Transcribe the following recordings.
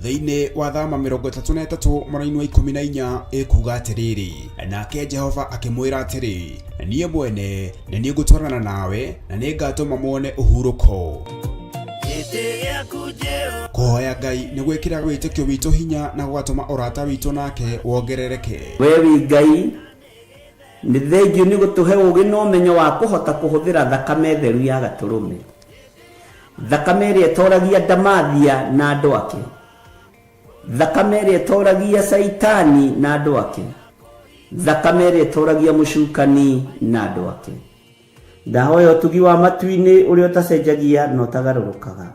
Thĩinĩ wa Thama 33 mũraini wa 14 ĩkuga atĩrĩrĩ, nake Jehova akĩmwĩra atĩrĩ, niĩ mwene nĩ niĩ ngũtwarana nawe na nĩ ngatũma muone ũhurũko. Kũhoya Ngai nĩ gwĩkĩraga wĩtĩkio witũ hinya na gũgatũma ũrata witũ nake wongerereke. We wĩ Ngai, nĩ thengiũ nĩ gũtũhe ũũgĩ na ũmenyo wa kũhota kũhũthĩra thakame theru ya Gatũrũme, thakame ĩrĩa ĩtoragia ndamathia na andũ ake, thakame ĩrĩa ĩtoragia Caitani na andũ ake, thakame ĩrĩa ĩtoragia mũcukani na andũ ake. Ndahoya ũtugi wa matu-inĩ ũrĩa ũtacenjagia na ũtagarũrũkaga.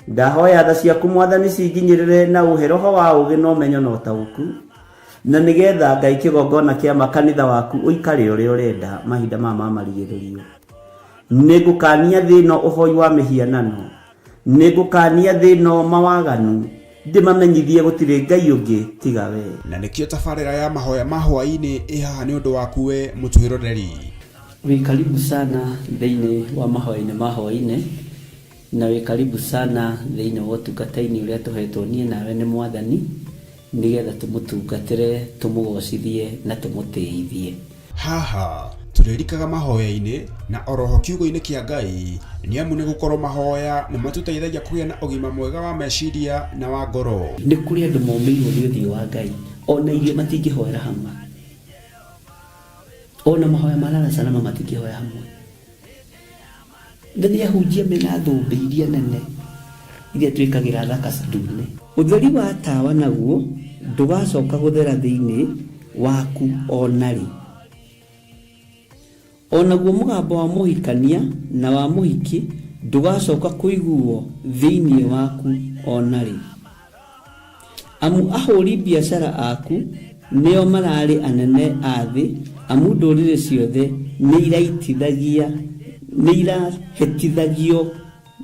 Ndahoya tha ciaku Mwathani cinginyĩrĩre na ũhe roho wa ũũgĩ na ũmenyo na ũtaũku, na nĩgetha Ngai kĩgongona kĩa ma kanitha waku ũikare ũrĩa ũrenda mahinda maya ma marigĩrĩrio. Nĩngũkania thĩ ĩno ũhoi wa mĩhianano, nĩngũkania thĩ ĩno mawaganu, ndĩmamenyithie gũtirĩ Ngai ũngĩ tiga we. Na nĩkĩo tabarĩra ya mahoya ma hwaĩ-inĩ ĩ haha nĩ ũndũ waku we mũtwĩroreri. Wĩ karibu sana thĩinĩ wa mahoya-inĩ ma hwaĩ-inĩ, na wĩ karibu sana thĩinĩ wa ũtungata-inĩ ũrĩa tũhetwo niĩ nawe nĩ Mwathani, nĩgetha tũmũtungatĩre, tũmũgocithie na tũmũtĩithie. Haha tũrĩrikaga mahoya-inĩ na oroho kiugo-inĩ kĩa Ngai, nĩamu nĩ gũkorwo mahoya nĩ matũteithagia kũgĩa na ũgima mwega wa meciria na wa ngoro. Nĩ kũrĩ andũ momĩirwo nĩ ũthiũ wa Ngai, ona irio matingĩhoera hamwe, ona mahoya ma lala salama matingĩhoya hamwe. Na nĩ ahunjia mena thũmbĩ iria nene iria twĩkagĩra thaka ndune. Ũtheri wa tawa naguo ndũgacoka gũthera thĩinĩ waku o na rĩ. O naguo mũgambo wa mũhikania na wa mũhiki ndũgacoka kũiguwo thĩinĩ waku o na rĩ. Amu ahũri biacara aku nĩo mararĩ anene a thĩ, amu ndũrĩrĩ ciothe nĩirahĩtithagio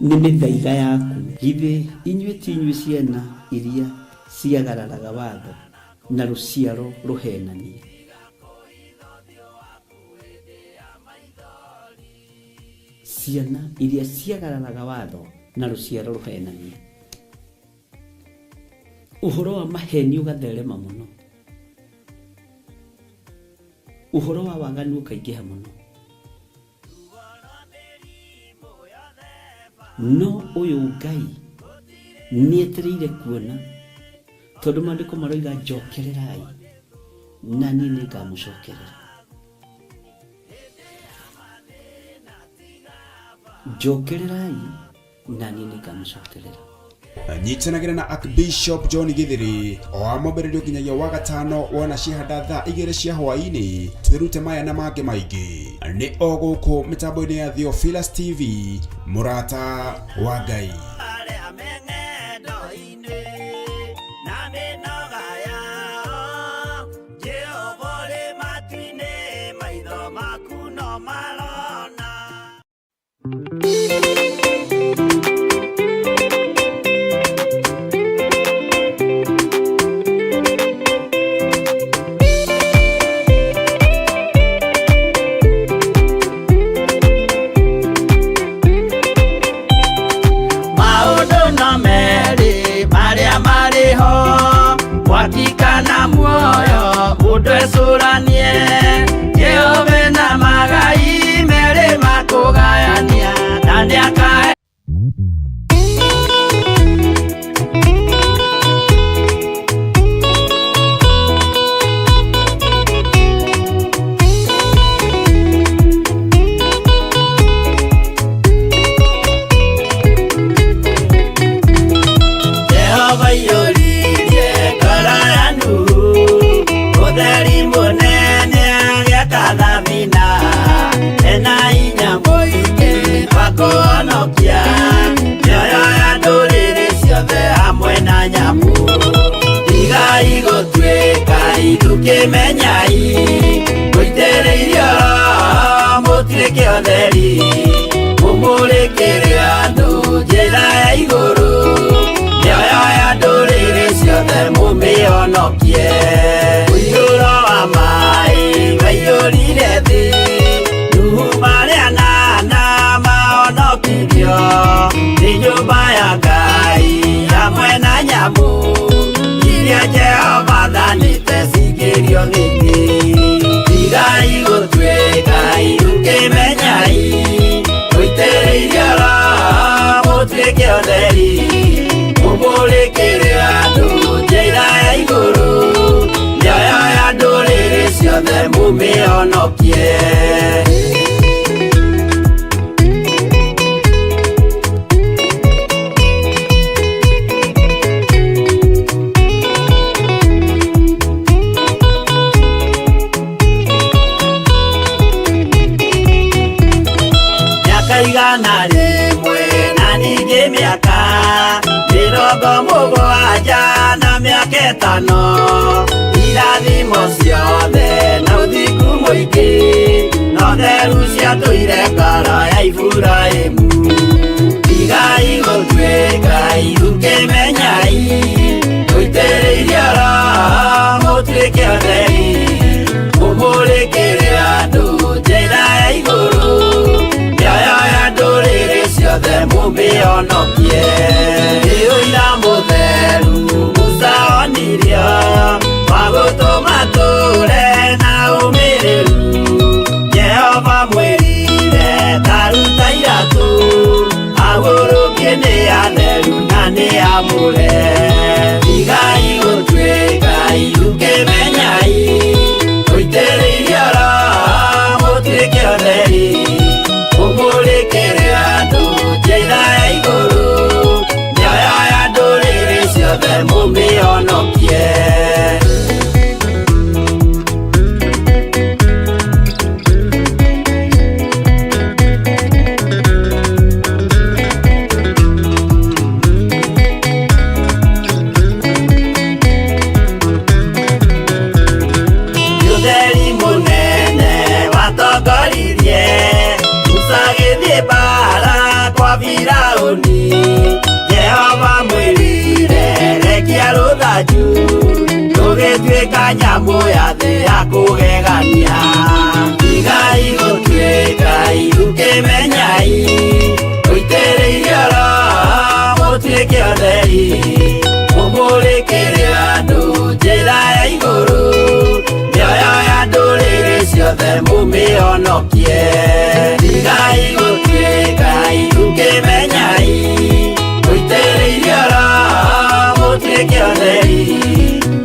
nĩ mĩthaiga yaku. Githĩ inyuĩ ti inyuĩ ciana iria ciagararaga watho, na rũciaro rũheenania? Ciana iria ciagararaga watho, na rũciaro rũheenania. Ũhoro wa maheni ũgatherema mũno, ũhoro wa waganu ũkaingĩha mũno. No ũyũ Ngai nĩetereire kuona, tondũ maandĩko maroiga njokererai na niĩ nĩngamũcokerera. Njokererai na niĩ nĩngamũcokerera. Nyitanagĩra na Archbishop John Githiri o wa mwambĩrĩrio nginyagia wa gatano wona ciahanda thaa 2 cia hwaĩ-inĩ, twĩrute maya na mangĩ maingĩ nĩ o gũkũ mĩtambo-inĩ ya Theophilus TV, mũrata wa Ngai. Arĩa me ng'endo-inĩ na mĩnoga yao, Jehova ũrĩ matu-inĩ, maitho maku no marona. Maũndũ no merĩ marĩa marĩ ho, mwaki kana muoyo, mũndũ ecũranie. Jehova na magai merĩ makũgayania, na nĩakahe. Jehova aiyũririe ngoro ya Nuhu ũtheri mũnene agĩaka thabina, ena hinya mũingĩ wa kũhonokia mĩoyo ya ndũrĩrĩ ciothe hamwe na nyamũ. Tigai gũtuĩka ithukĩ, menyai mũitĩrĩirio Roho mũtuĩke ũtheri, mũmũrĩkĩre andũ njĩra ya igũrũ, mĩoyo ya ndũrĩrĩ ciothe mũmĩhonokie. Mũiyũro wa maĩ waiyũrire thĩ, Nuhu marĩ anana mahonokirio nĩ nyũmba ya Ngai hamwe na nyamũ. icio ningĩ. Tigai gũtuĩka irukĩmenyai, mũitĩrĩirie Roho mũtuĩke ũtheri, mũmũrĩkĩre andũ njĩra ya igũrũ, mĩoyo ya ndũrĩrĩ ciothe mũmĩhonokie. Mĩaka 100 na ningĩ mĩaka 70 na mĩaka 5, irathimo ciothe na ũthingu mũingĩ, no theru ciatũire ngoro ya Iburahĩmu. Tigai gũtuĩka irukĩmenyai, mũitĩrĩirie Roho mũtuĩke ũtheri, mũmũrĩkĩre andũ njĩra ya igũrũ, mĩoyo ya ndũrĩrĩ ciothe mũmĩhonokie. Nĩ ũira mũtheru Musa onirio, wa gũtũma tũre na ũmĩrĩru. Jehova mwĩrire ta ruta iratũ, agũrũkie nĩ atheru na nĩ amũre. Tigai gũtuĩka irukĩmenyai, mũitĩrĩirie Roho mũtuĩke ũtheri, mũmũrĩkĩre andũ njĩra ya igũrũ, mĩoyo ya ndũrĩrĩ ciothe mũmĩhonokie. Ũtheri mũnene watongoririe Musa agĩthiĩ mbaara kwa Firaũni. Jehova mwĩrire rekia rũthanju, rũgĩtuĩka nyamũ ya thĩ ya kũgegania. Tigai gũtuĩka irukĩmenyai, mũitĩrĩirie Roho mũtuĩke ũtheri, mũmũrĩkĩre andũ njĩra ya igũrũ, mĩoyo ya ndũrĩrĩ ciothe mũmĩhonokie. Tigai gũtuĩka irukĩmenyai, mũitĩrĩirie Roho mũtuĩke ũtheri,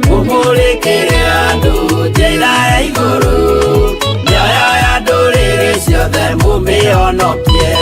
mũmũrĩkĩre andũ njĩra ya igũrũ, mĩoyo ya ndũrĩrĩ ciothe mũmĩhonokie.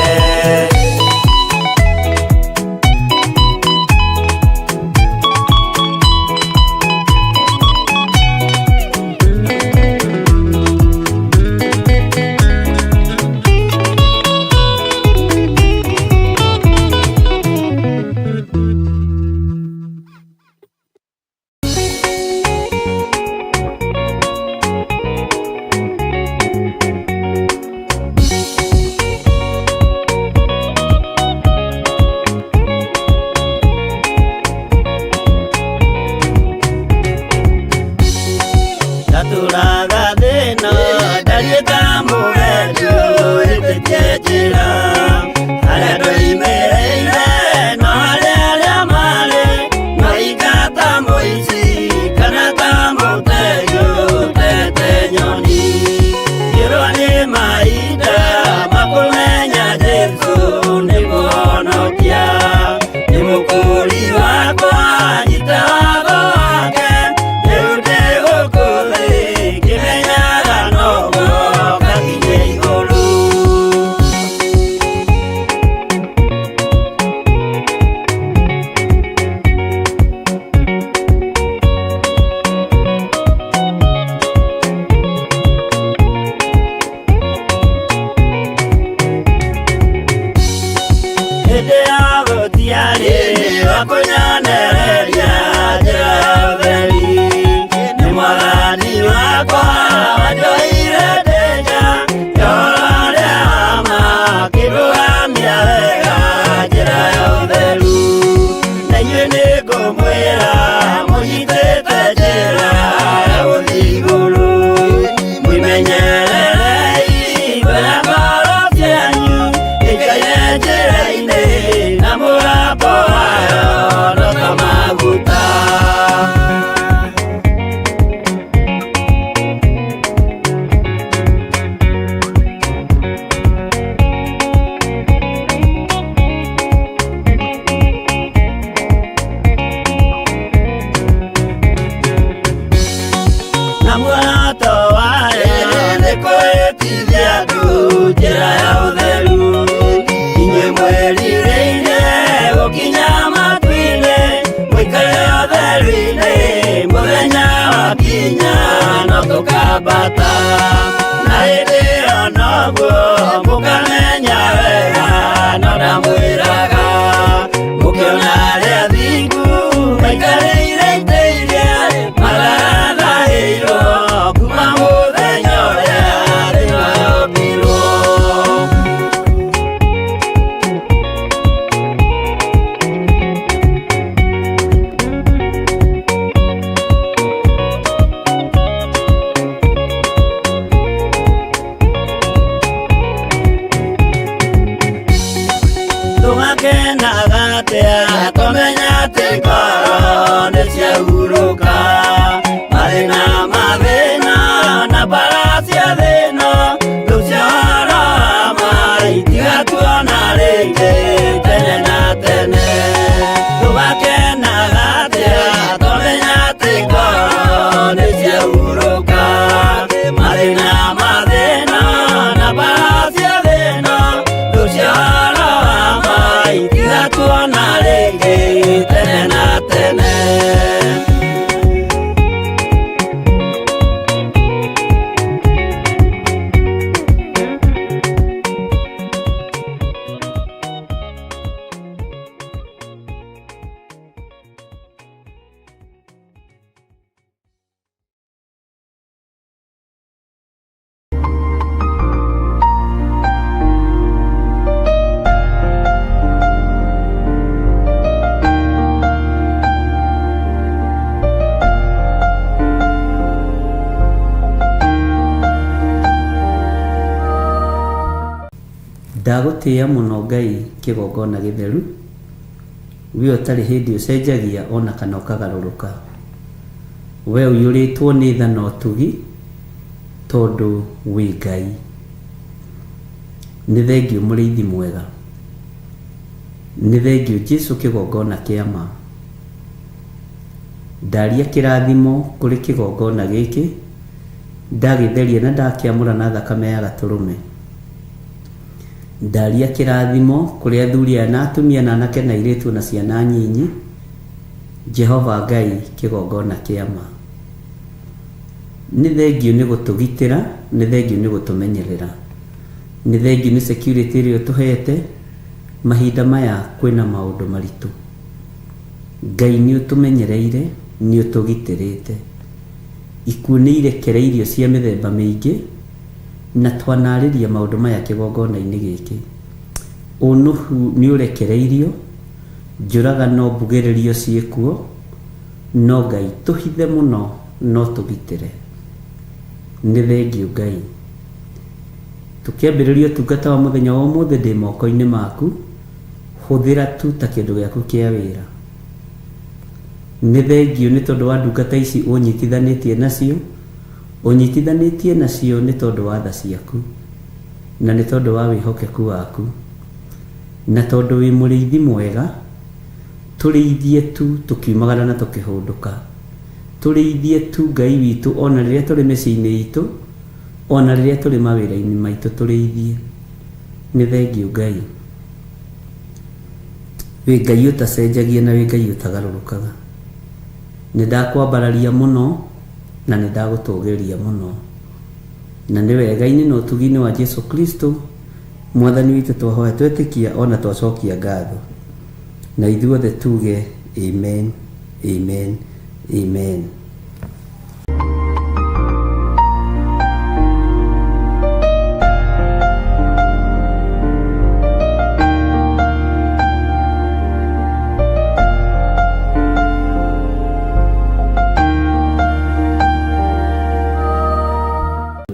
Nĩngambata na hĩndĩ ĩyo noguo mũkamenya wega no ndamwĩraga mũkĩona arĩa athingu maikarĩire itĩ iria marathahĩirwo kuma mũthenya ũrĩa thĩ yombirwo. Tũgakenaga atĩa tũmenya atĩ ngoro nĩciahurũka mathĩna mathĩna na mbara cia thĩna rĩu ciahoro ma itigatuona rĩngĩ tene na tene. Tũgakenaga atĩa tũmenya atĩ ngoro nĩciahurũka mathĩna mathĩna na mbara cia thĩna rĩu ciahoro ma itigatuona rĩngĩ tene na tene. Ndagũtĩĩa mũno Ngai kĩgongona gĩtheru, we ũtarĩ hĩndĩ ũcenjagia ona kana ũkagarũrũka. We ũiyũrĩtwo nĩ tha na ũtugi tondũ wĩ Ngai. Nĩ thengiũ mũrĩithi mwega, nĩ thengiũ Jesu kĩgongona kĩa ma. Ndaria kĩrathimo kũrĩ kĩgongona gĩkĩ, ndagĩtheria na ndakĩamũra na thakame ya gatũrũme. Ndaria kĩrathimo kũrĩ athuri aya na atumia na anake na airĩtu na ciana nyinyi, Jehova Ngai kĩgongona kĩa ma. Nĩ thengiũ nĩ gũtũgitĩra, nĩ thengiũ nĩ gũtũmenyerera, nĩ thengiũ nĩ security ĩrĩa ũtũhete mahinda maya kwĩna maũndũ maritũ. Ngai nĩ ũtũmenyereire, nĩ ũtũgitĩrĩte. Ikuũ nĩ irekereirio cia mĩthemba mĩingĩ na twanarĩria maũndũ maya kĩgongona-inĩ gĩkĩ. Ũnũhu nĩ ũrekereirio, njũragano mbugĩrĩrio ciĩkuo, no Ngai tũhithe mũno no tũgitĩre. Nĩ thengiũ Ngai. Tũkĩambĩrĩria ũtungata wa mũthenya wa ũmũthĩ ndĩ moko-inĩ maku, hũthĩra tu ta kĩndũ gĩaku kĩa wĩra. Nĩ thengiũ nĩ tondũ wa ndungata ici ũnyitithanĩtie nacio, ũnyitithanĩtie nacio nĩ tondũ wa tha ciaku, na nĩ tondũ wa wĩhokeku waku, na tondũ wĩ mũrĩithi mwega, tũrĩithie tu tũkiumagara na tũkĩhũndũka. Tũrĩithie tu Ngai witũ ona rĩrĩa tũrĩ mĩciĩ-inĩ itũ, ona rĩrĩa tũrĩ mawĩra-inĩ maitũ tũrĩithie. Nĩ thengiũ Ngai. Wĩ Ngai ũtacenjagia na wĩ Ngai ũtagarũrũkaga. Nĩ ndakwambararia mũno na nĩ ndagũtũgĩria mũno. Na nĩ wega-inĩ na ũtugi-inĩ wa Jesu Kristo mwathani witũ twahoya twetĩkia ona twacokia ngatho. Na ithuothe tuge amen, amen, amen.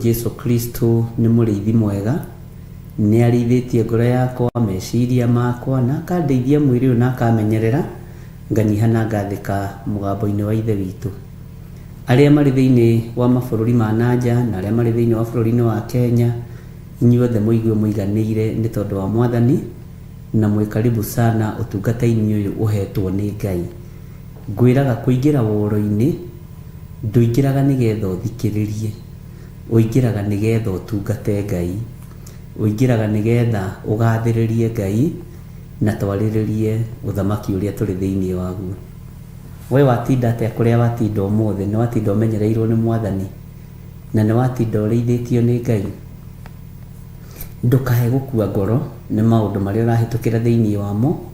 Jesu Kristo nĩ mũrĩithi mwega, nĩ arĩithĩtie ngoro yakwa, meciria makwa, na akandeithia mwĩrĩ ũyũ na akamenyerera, nganyiha na ngathĩka mũgambo-inĩ wa Ithe witũ. Arĩa marĩ thĩinĩ wa mabũrũri ma nanja na arĩa marĩ thĩinĩ wa bũrũri-inĩ wa Kenya, inyuothe mũigue mũiganĩire nĩ tondũ wa Mwathani, na mwĩ karibu sana ũtungata-inĩ ũyũ ũhetwo nĩ Ngai. Ngwĩraga kũingĩra woro-inĩ, ndũingĩraga nĩgetha ũthikĩrĩrie, ũingĩraga nĩgetha ũtungate Ngai, ũingĩraga nĩgetha ũgathĩrĩrie Ngai na twarĩrĩrie ũthamaki ũrĩa tũrĩ thĩinĩ waguo. We watinda atĩa kũrĩa watinda ũmũthĩ? Nĩ watinda ũmenyereirwo nĩ Mwathani? Na nĩ watinda ũrĩithĩtio nĩ Ngai. Ndũkae gũkua ngoro nĩ maũndũ marĩa ũrahĩtũkĩra thĩinĩ wamo.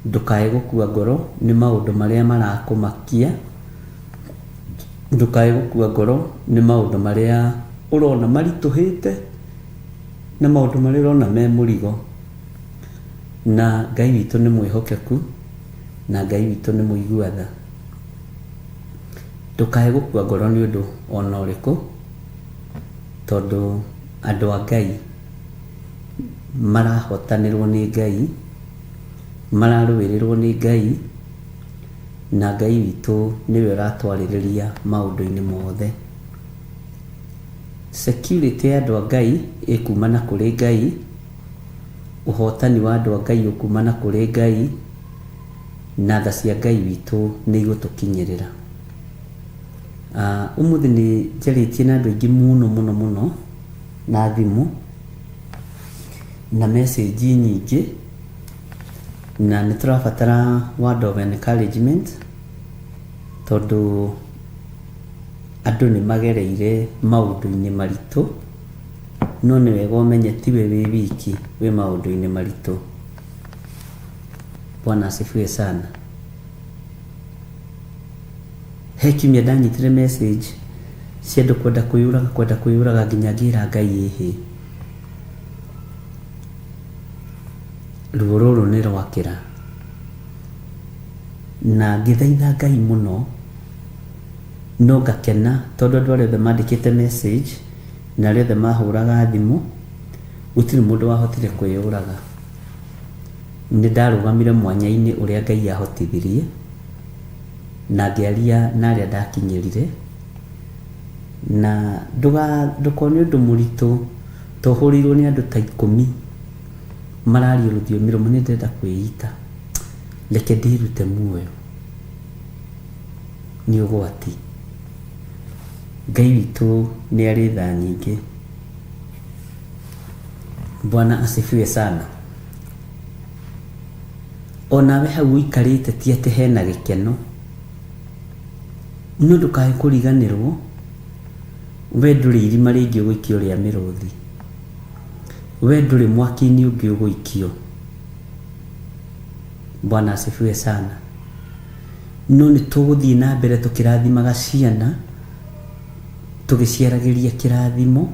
Ndũkae gũkua ngoro nĩ maũndũ marĩa marakũmakia. Ndũkae gũkua ngoro nĩ maũndũ marĩa ũrona maritũhĩte na maũndũ marĩa ũrona me mũrigo. Na Ngai witũ nĩ mwĩhokeku na Ngai witũ nĩ mũigua tha. Ndũkae gũkua ngoro nĩ ũndũ ona ũrĩkũ, tondũ andũ a Ngai marahotanĩrwo nĩ Ngai, mararũĩrĩrwo nĩ Ngai, na Ngai witũ nĩwe ũratwarĩrĩria maũndũ-inĩ mothe. Security ya andũ a Ngai ĩkumana kũrĩ Ngai, ũhotani wa andũ a Ngai ũkumana kũrĩ Ngai, na tha cia Ngai witũ nĩ igũtũkinyĩrĩra. Ũmũthĩ nĩ njarĩtie na andũ aingĩ mũno mũno mũno na thimũ na message nyingĩ, na nĩ tũrabatara word of encouragement, tondũ andũ nĩ magereire maũndũ-inĩ maritũ, no nĩ wega ũmenye tiwe wĩ wiki wĩ maũndũ-inĩ maritũ. Bwana asifiwe sana. He kiumia ndanyitire message cia andũ kwenda kwĩyũraga, kwenda kwĩyũraga, nginya ngĩra Ngai ĩhĩ, ruo rũrũ nĩ rwakĩra. Na ngĩthaitha Ngai mũno, no ngakena tondũ andũ arĩa othe mandĩkĩte message na arĩa othe mahũraga thimũ, gũtirĩ mũndũ wahotire kwĩyũraga. Nĩ ndarũgamire mwanya-inĩ ũrĩa Ngai ahotithirie, na ngĩaria na arĩa ndakinyĩrire. Na ndũkone ũndũ mũritũ to ũhũrĩirwo nĩ andũ ta 10 mararia rũthiomi rũmwe, nĩ ndĩrenda kwĩita, reke ndĩrute muoyo. Nĩ ũgwati. Ngai witũ nĩ arĩ tha nyingĩ. Bwana asifiwe sana. Onawe hau ũikarĩte ti atĩ hena gĩkeno, no ndũkae kũriganĩrwo we ndũrĩ irima rĩngĩ ũgũikio rĩa mĩrũthi, we ndũrĩ mwaki-inĩ ũngĩ ũgũikio. Bwana asifiwe sana. No nĩ tũgũthiĩ na mbere tũkĩrathimaga ciana, tũgĩciaragĩria kĩrathimo,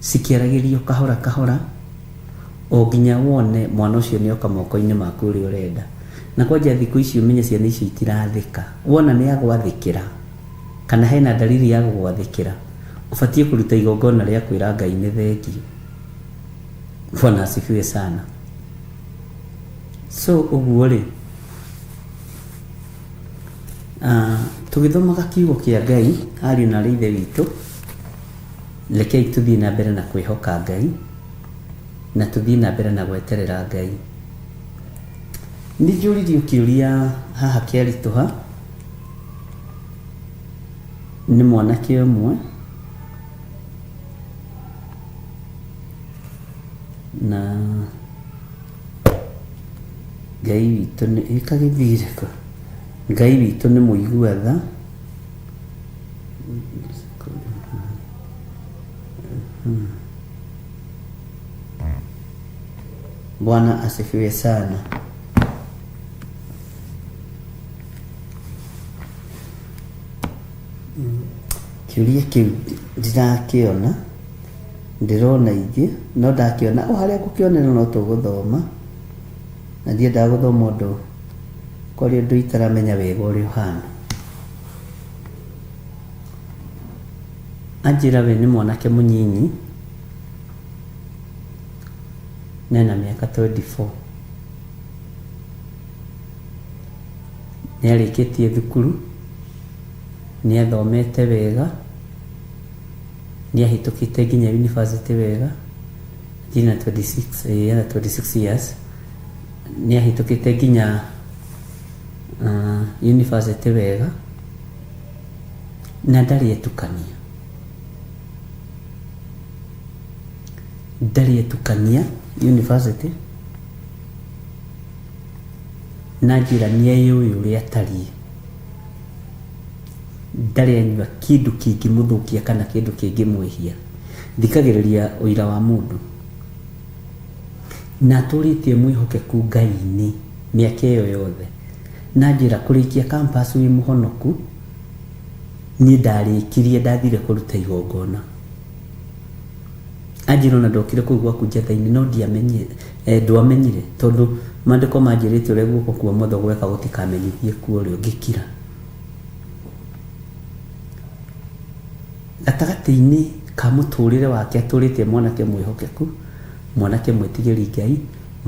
cikĩaragĩrio kahora kahora, o nginya wone mwana ũcio nĩ oka moko-inĩ maku ũrĩa ũrenda. Na kwanja thikũ ici ũmenye ciana icio itirathĩka. Wona nĩ agwathĩkĩra, kana hena dalili ya gũgwathĩkĩra, ũbatiĩ kũruta igongona rĩa kwĩra Ngai nĩ thengiũ. Bwana asifiwe sana. So ũguo rĩ, tũgĩthomaga kiugo kĩa Ngai, ariũ na aarĩ a Ithe witũ, rekei tũthiĩ na mbere na kwĩhoka Ngai, na tũthiĩ na mbere na gweterera Ngai. Nĩ njũririo kĩũria haha kĩaritũha nĩ mwanake ũmwe, na Ngai witũ nĩ ĩkagĩthire kũ? Ngai witũ nĩ mũigua tha. Bwana asifiwe sana. Kĩũria kĩu ndirakĩona, ndĩrona ingĩ, no ndakĩona o harĩa ngũkĩonera no tũgũthoma, na ndiendaga gũthoma ũndũ kwarĩ ũndũ itaramenya wega ũrĩa ũhana. Anjĩra we nĩ mwanake mũnyinyi, na ena mĩaka 24. Nĩ arĩkĩtie thukuru, nĩ athomete wega, nĩ ahĩtũkĩte nginya university wega, nginya 26, ena 26 years, nĩ ahĩtũkĩte nginya university wega, na ndarĩ etukania. Ndarĩ etukania university, na njĩra nĩ eyũĩ ũrĩa atariĩ. Ndarĩ anyua kĩndũ kĩngĩmũthũkia kana kĩndũ kĩngĩmwĩhia. Thikagĩrĩria ũira wa mũndũ. Na atũrĩtie mwĩhokeku Ngai-inĩ mĩaka ĩyo yothe. Na njĩra kũrĩkia campus wĩ mũhonoku, niĩ ndarĩkirie ndathire kũruta igongona. Anjĩra ona ndokire kũu gwaku njatha-inĩ no ndiamenyire, ndwamenyire tondũ maandĩko manjĩrĩte ũrĩa guoko kwa ũmotho gweka gũtikamenyithie kwa ũrĩo, ngĩkira. Gatagatĩ-inĩ ka mũtũrĩre wake atũrĩte e mwanake mwĩhokeku, mwanake mwĩtigĩri Ngai,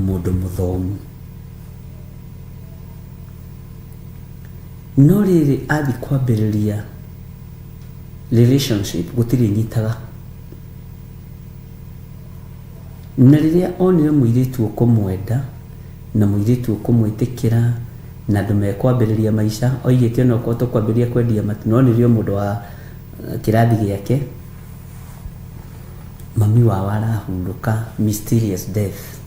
mũndũ mũthomu. No rĩrĩ athiĩ kwambĩrĩria relationship gũtirĩ ĩnyitaga. Na rĩrĩa onire mũirĩtu ũkũmwenda na mũirĩtu ũkũmwĩtĩkĩra na andũ mekwambĩrĩria maica, oigĩte onokorwo tũkwambĩrĩria kwendia matu, no nĩrĩo mũndũ wa kĩrathi gĩake, mami wao arahurũka mysterious death.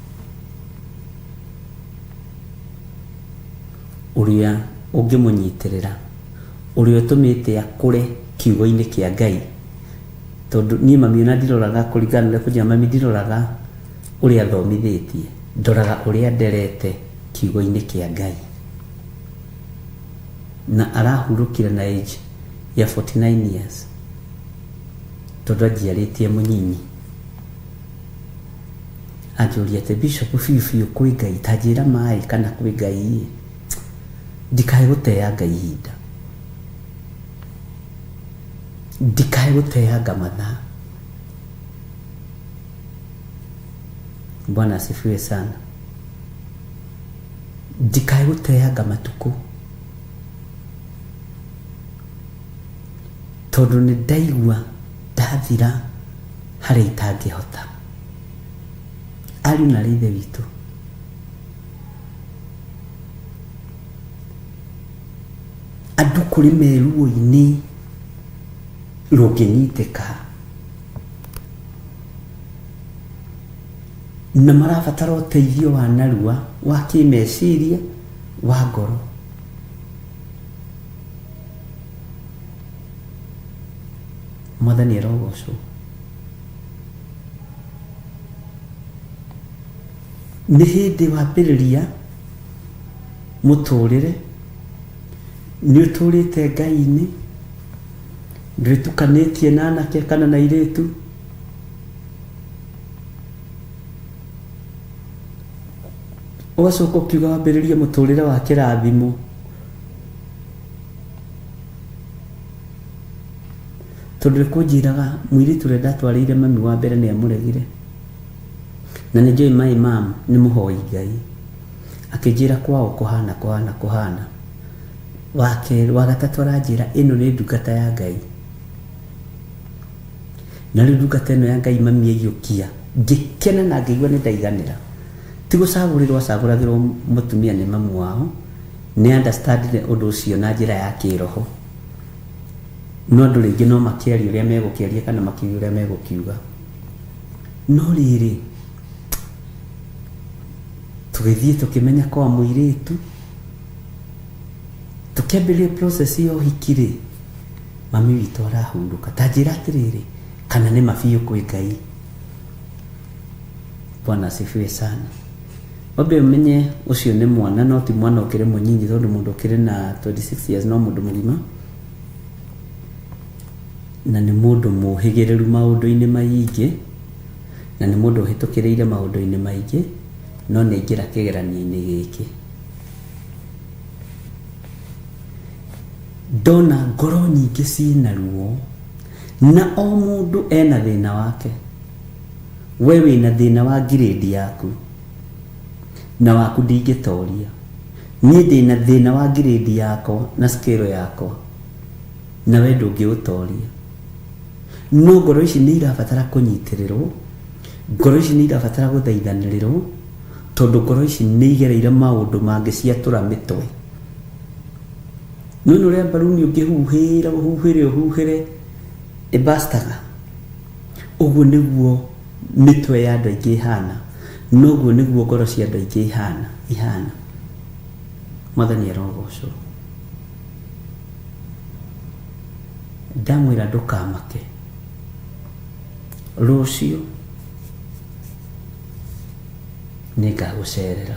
Ũrĩa ũngĩmũnyitĩrĩra, ũrĩa ũtũmĩte akũre kiugo-inĩ kĩa Ngai. Tondũ niĩ mami ona ndiroraga kũringana na ũrĩa kũnjĩra mami ndiroraga ũrĩa athomithĩtie, ndoraga ũrĩa nderete kiugo-inĩ kĩa Ngai. Na arahurũkire na age ya 49 years tondũ anjiarĩtie mũnyinyi. Anjũria atĩ bishop biũ biũ kwĩ Ngai ta njĩra maĩ kana kwĩ Ngai ĩ, ndikae gũteanga ihinda. Ndikae gũteanga mathaa. Bwana asifiwe sana. Ndikae gũteanga matukũ tondũ nĩ ndaigua ndathira harĩa itangĩhota. Ariũ na aarĩ a Ithe witũ, andũ kũrĩ me ruo-inĩ rũngĩnyitĩka na marabatara ũteithio wa narua wa kĩmeciria wa ngoro. Mwathani arogocwo. Nĩ hĩndĩ wambĩrĩria mũtũrĩre, nĩ ũtũrĩte Ngai-inĩ, ndwĩtukanĩtie na anake kana na airĩtu, ũgacoka ũkiuga wambĩrĩrie mũtũrĩre wa kĩrathimo. Tondũ nĩ kũnjĩraga mũirĩtu ũrĩa ndatwarĩire mami wa mbere nĩ amũregire. Na nĩ njũĩ my mom nĩ mũhoi Ngai. Akĩnjĩra kwao kũhana kũhana kũhana. Wa kerĩ, wa gatatũ aranjĩra ĩno nĩ ndungata ya Ngai. Na rĩu ndungata ĩno ya Ngai mami aiyũkia, ngĩkena na ngĩigua nĩ ndaiganĩra. Ti gũcagũrĩrwo acagũragĩrwo mũtumia nĩ mamu wao, nĩ understandire ũndũ ũcio na njĩra ya kĩroho. No andũ rĩngĩ no makĩarie ũrĩa megũkĩaria kana makiuge ũrĩa megũkiuga. No rĩrĩ, tũgĩthiĩ tũkĩmenya kwa mũirĩtu, tũkĩambĩrĩria process ya ũhiki rĩ, mami witũ arahurũka. Ta njĩra atĩrĩrĩ, kana nĩ ma biũ kwĩ Ngai? Bwana asifiwe sana. Wambe ũmenye ũcio nĩ mwana no ti mwana ũkĩrĩ mũnyinyi tondũ mũndũ ũkĩrĩ na 26 years no mũndũ mũgima na nĩ mũndũ mũhĩgĩrĩru maũndũ-inĩ maingĩ na nĩ mũndũ ũhĩtũkĩrĩire maũndũ-inĩ maingĩ no nĩ aingĩra kĩgeranio-inĩ gĩkĩ. Ndona ngoro nyingĩ ciĩna ruo na o mũndũ ena thĩna wake. We wĩna thĩna wa ngirĩndi yaku na waku ndingĩtoria. Niĩ ndĩna thĩna wa ngirĩndi yakwa na scale yakwa na we ndũngĩũtoria. No ngoro ici nĩ irabatara kũnyitĩrĩrwo, ngoro ici nĩ irabatara gũthaithanĩrĩrwo, tondũ ngoro ici nĩ igereire maũndũ mangĩciatũra mĩtwe. Nĩ wona ũrĩa mbaruni ũngĩhuhĩra ũhuhĩre ũhuhĩre ĩbastaga? Ũguo nĩguo mĩtwe ya andũ aingĩ ĩhana, noguo nĩguo ngoro cia andũ aingĩ ihana, ihana. Mwathani arogocwo. Ndamwĩra ndũkamake, rũciũ nĩngagũcerera.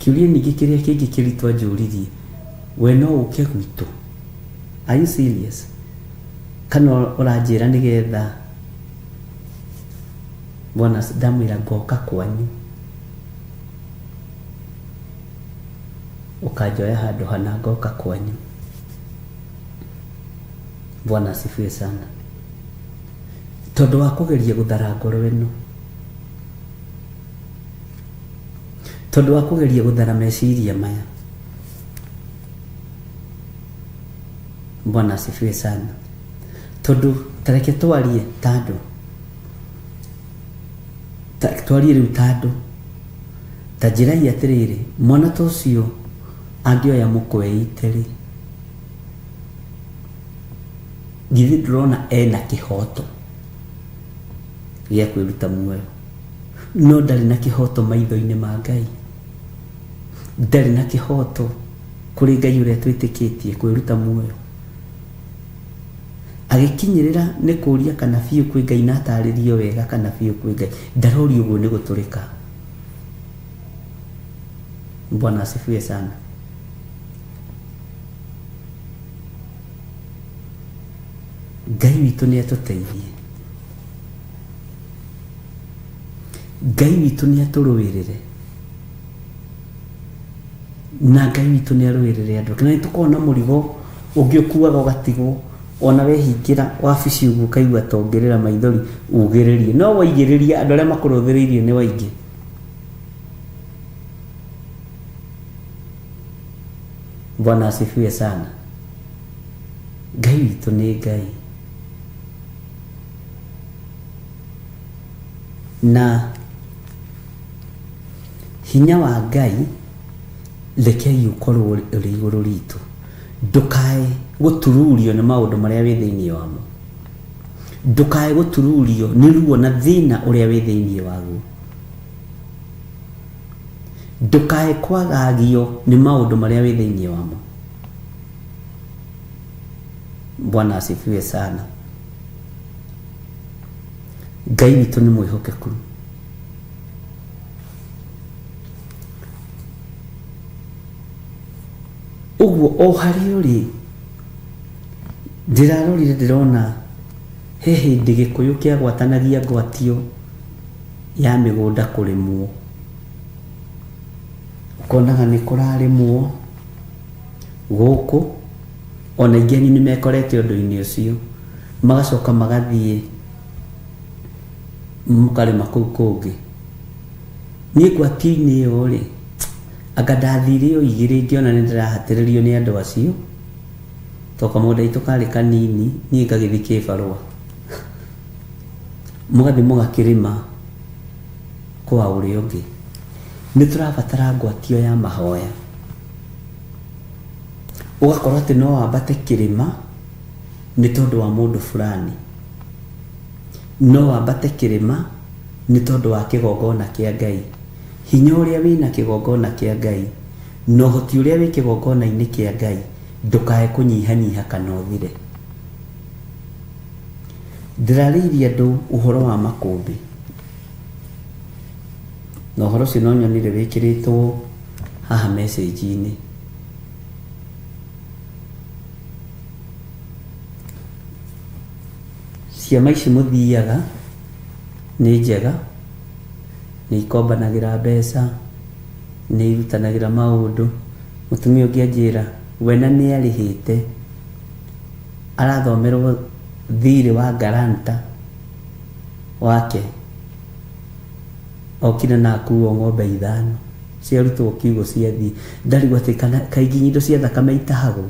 Kĩũria ningĩ kĩrĩa kĩngĩ kĩritũ anjũririe, we no ũke gwitũ? Are you serious? Kana ũranjĩra nĩgetha bwana? Ndamwĩra ngoka kwanyu, ũkanjoya handũ hana ngoka kwanyu. Bwana asifiwe sana. Tondũ wa kũgeria gũthara ngoro ĩno, tondũ wa kũgeria gũthara meciria maya. Bwana asifiwe sana. Tondũ tareke twarie ta andũ, twarie rĩu ta andũ, ta njĩrai atĩrĩrĩ, mwana ta ũcio angĩoya mũkweite rĩ, githĩ ndũrona ena kĩhoto gĩa kwĩruta muoyo? No ndarĩ na kĩhoto maitho-inĩ ma Ngai, ndarĩ na kĩhoto kũrĩ Ngai ũrĩa twĩtĩkĩtie kwĩruta muoyo. Agĩkinyĩrĩra nĩ kũria kana biũ kwĩ Ngai na atarĩrio wega kana biũ kwĩ Ngai. Ndaroria ũguo nĩ gũtũrĩka. Bwana asifiwe sana. Ngai witũ nĩ atũteithie, Ngai witũ nĩ atũrũĩrĩre, na Ngai witũ nĩ arũĩrĩre andũ ake. Na nĩ tũkoragwo na mũrigo ũngĩ ũkuaga ũgatigwo, ona wehingĩra wabici ũguo ũkaigua ta ũngĩrĩra maithori ugĩrĩrie, no waigĩrĩria andũ arĩa makũrũthĩrĩirie nĩ waingĩ. Bwana asifiwe sana. Ngai witũ nĩ Ngai na hinya wa Ngai rekei ũkorwo ũrĩ igũrũ ritũ. Ndũkae gũtururio nĩ maũndũ marĩa wĩ thĩinĩ wamo, ndũkae gũtururio nĩ ruo na thĩna ũrĩa wĩ thĩinĩ waguo, ndũkae kwagagio nĩ maũndũ marĩa wĩ thĩinĩ wamo. Bwana asifiwe sana. Ngai witũ nĩ mwĩhokeku. Ũguo o harĩa ũrĩ, ndĩrarorire ndĩrona he hĩndĩ Gĩkũyũ kĩagwatanagia ngwatio ya mĩgũnda kũrĩmwo, ũkonaga nĩ kũrarĩmwo gũkũ, ona aingĩ anyu nĩ mekorete ũndũ-inĩ ũcio, magacoka magathiĩ mũkarĩma kũu kũngĩ. Niĩ ngwatio-inĩ ĩyo rĩ, anga ndathire o igĩrĩ ngĩona nĩ ndĩrahatĩrĩrio nĩ andũ acio, tondũ kamũgũnda gaitũ karĩ kanini, niĩ ngagĩthiĩ kĩbarũa. Mũgathiĩ mũgakĩrĩma kwa ũrĩa ũngĩ. Nĩ tũrabatara ngwatio ya mahoya. Ũgakorwo atĩ no wambate kĩrĩma nĩ tondũ wa mũndũ fulani, no wambate kĩrĩma nĩ tondũ wa kĩgongona kĩa Ngai. Hinya ũrĩa wĩna kĩgongona kĩa Ngai na ũhoti ũrĩa wĩ kĩgongona-inĩ kĩa Ngai ndũkae kũnyihanyiha kana ũthire. Ndĩrarĩirie andũ ũhoro wa makũmbĩ, na ũhoro ũcio no nyonire wĩkĩrĩtwo haha message-inĩ. Ciama ici mũthiaga nĩ njega, nĩ ikombanagĩra mbeca, nĩ irutanagĩra maũndũ. Mũtumia ũngĩ anjĩra we na nĩ arĩhĩte, arathomerwo thirĩ wa guarantor wake, okire na akuo ng'ombe ithano ciarutwo kiugũ ciathiĩ. Ndarigwo atĩ kana kaingĩ indo cia thakame itahagwo.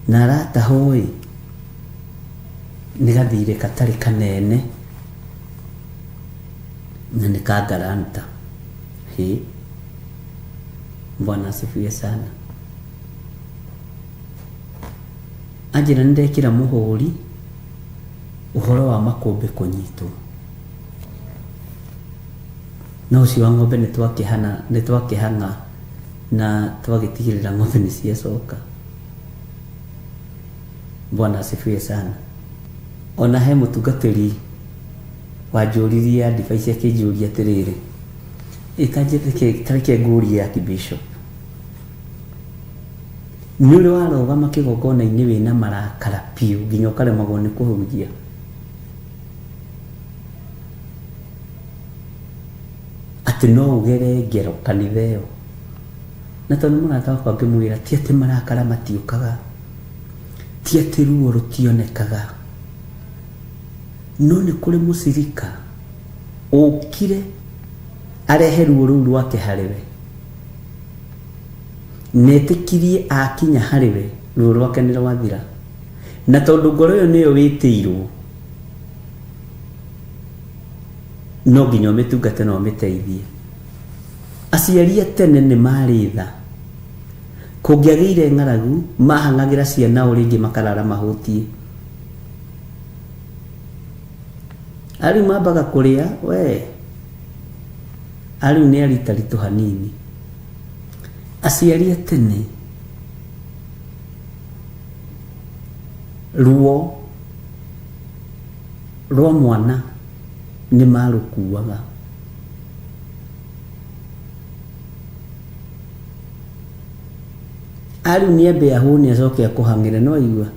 Na aratahwo ĩ, nĩ gathirĩ gatarĩ kanene na nĩ ka guarantor. Hĩ, Bwana asifiwe sana. Anjĩra nĩ ndekĩra mũhũri ũhoro wa makũmbĩ kũnyitwo. No ũcio wa ng'ombe nĩ twakĩhang'a na twagĩtigĩrĩra ng'ombe nĩ ciacoka. Bwana asifiwe sana. Ona he mũtungatĩri wanjũririe advice akĩnjũria atĩrĩrĩ, tareke ngũrie Archbishop, nĩ ũrĩ warũgama kĩgongona-inĩ wĩna marakara biũ nginya ũkaremagwo nĩ kũhunjia? Atĩ no ũgere ngero kanitha ĩyo. Na tondũ nĩ mũrata wakwa ngĩmwĩra ti atĩ marakara matiũkaga, ti atĩ ruo rũtionekaga, no nĩ kũrĩ mũcirika ũkire arehe ruo rũu rwake harĩ we, netĩkirie akinya harĩ we ruo rwake nĩ rwathira. Na tondũ ngoro ĩyo nĩyo wĩtĩirwo, no nginya ũmĩtungate na ũmĩteithie. Aciari a tene nĩ marĩ tha, kũngĩagĩire ng'aragu mahang'agĩra ciana o rĩngĩ makarara mahũtiĩ. Arĩu mambaga kũrĩa we, arĩu nĩ aritaritũ hanini. Aciari a tene ruo rwa mwana nĩ marũkuaga. Arĩu nĩ ambe ahũne acoke akũhang'ĩre, no igua.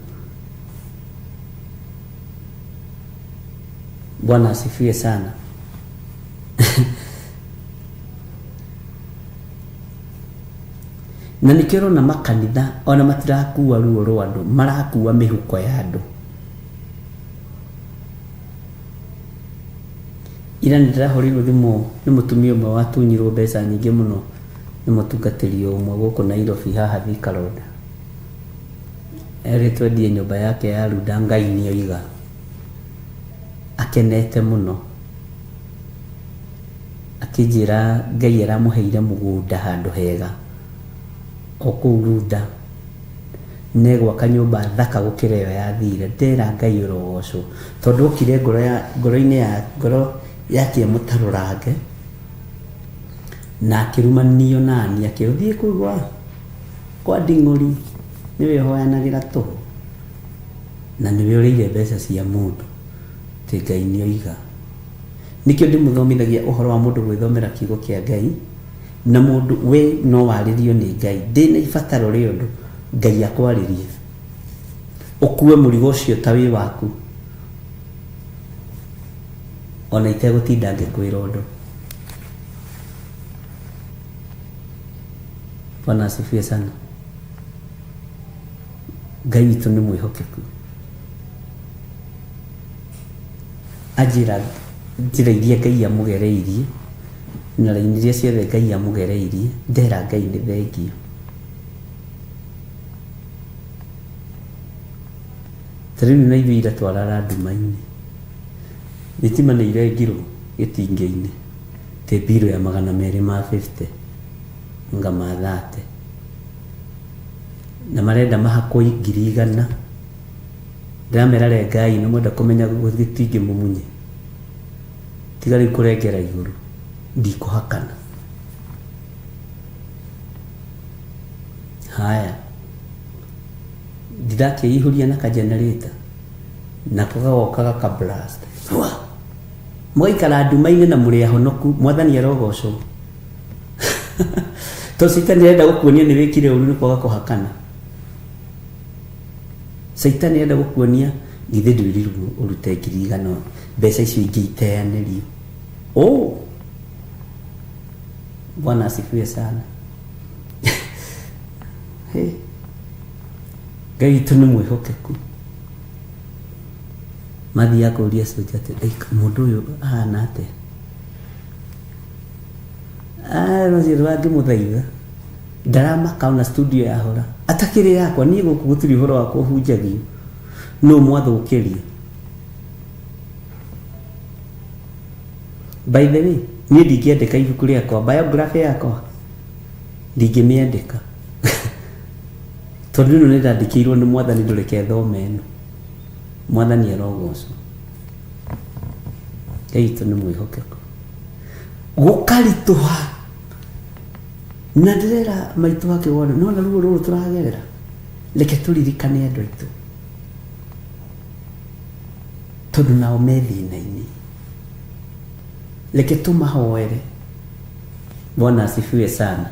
Bwana asifiwe sana. Na nĩkĩo ũrona makanitha ona matirakua ruo rwa andũ, marakua mĩhuko ya andũ. Ira nĩ ndĩrahũrĩirwo thimũ nĩ mũtumia ũmwe watunyirwo mbeca nyingĩ mũno nĩ mũtungatĩri ũmwe gũkũ Nairobi haha Thika Road. Erĩtwo endie nyũmba yake ya Runda Ngai nĩ oiga. Akenete mũno. Akĩnjĩra Ngai aramũheire mũgũnda handũ hega o kũu Runda, negwaka nyũmba thaka gũkĩra ĩyo yathire. Ndera Ngai ũrogocwo tondũ okire ngoro-inĩ ya ngoro yake mũtarũrange na akĩrumanio nani, akĩrwo thiĩ kũu kwa nding'ũri nĩwe ũhoyanagĩra tũhũ na nĩwe ũrĩire mbeca cia mũndũ, ti Ngai nĩ oiga. Nĩkĩo ndĩmũthomithagia ũhoro wa mũndũ gwĩthomera kiugo kĩa Ngai, na mũndũ we no warĩrio nĩ Ngai. Ndĩna ibataro rĩa ũndũ Ngai akwarĩrie, ũkue mũrigo ũcio ta wĩ waku, ona itegũtinda ngĩkwĩra ũndũ. Bwana asifiwe sana. Ngai witũ nĩ mwĩhokeku. Anjĩra njĩra iria Ngai amũgereirie na raini iria ciothe Ngai amũgereirie, ndera Ngai nĩ thengio. Ta rĩu na ithuĩ ira twarara nduma-inĩ, thitima nĩ irengirwo gĩtingĩ-inĩ, tĩ mbirũ ya 250 nga ma 30, na marenda mahakwo 100,000. Ndĩramera rengai nĩ mwenda kũmenya gĩtingĩ mũmunye, tiga rĩu kũrengera igũrũ, ndikũhakana. Haya, ndĩrakĩihũria na ka generator nako gagoka gaka blast, mũgaikara nduma-inĩ na mũrĩ ahonoku. Mwathani arogocwo. To Caitani arenda gũkuonia nĩ wĩkire ũru nĩ kwaga kũhakana. Caitani arenda gũkuonia githĩ ndwĩrirwo ũrute 100,000, mbeca icio ingĩ iteanĩrio. Oh, Bwana asifiwe sana. Hey, Ngai witũ nĩ mwĩhokeku. Mathiaga kũria soja atĩ mũndũ ũyũ ahana atĩa? Rũciũ rwangĩmũthaitha ndaramaka ona studio yahora atakĩrĩ yakwa niĩ gũkũ gũtirĩ ũhoro wa kũhunjagio no mwathũkĩria. By the way, niĩ ndingĩandĩka ibuku rĩakwa, biography yakwa ndingĩmĩandĩka tondũ ĩno nĩ ndandĩkĩirwo nĩ mwathani, ndũreke thome ĩno. Mwathani arogocwo. Ngai witũ nĩ mwĩhokeku. Gũkaritũha. Na ndĩrera maitũ wake wona no na ruo rũrũ tũragerera, reke tũririkane andũ aitũ tondũ nao me thĩna-inĩ, reke tũmahoere. Bwana asifiwe sana.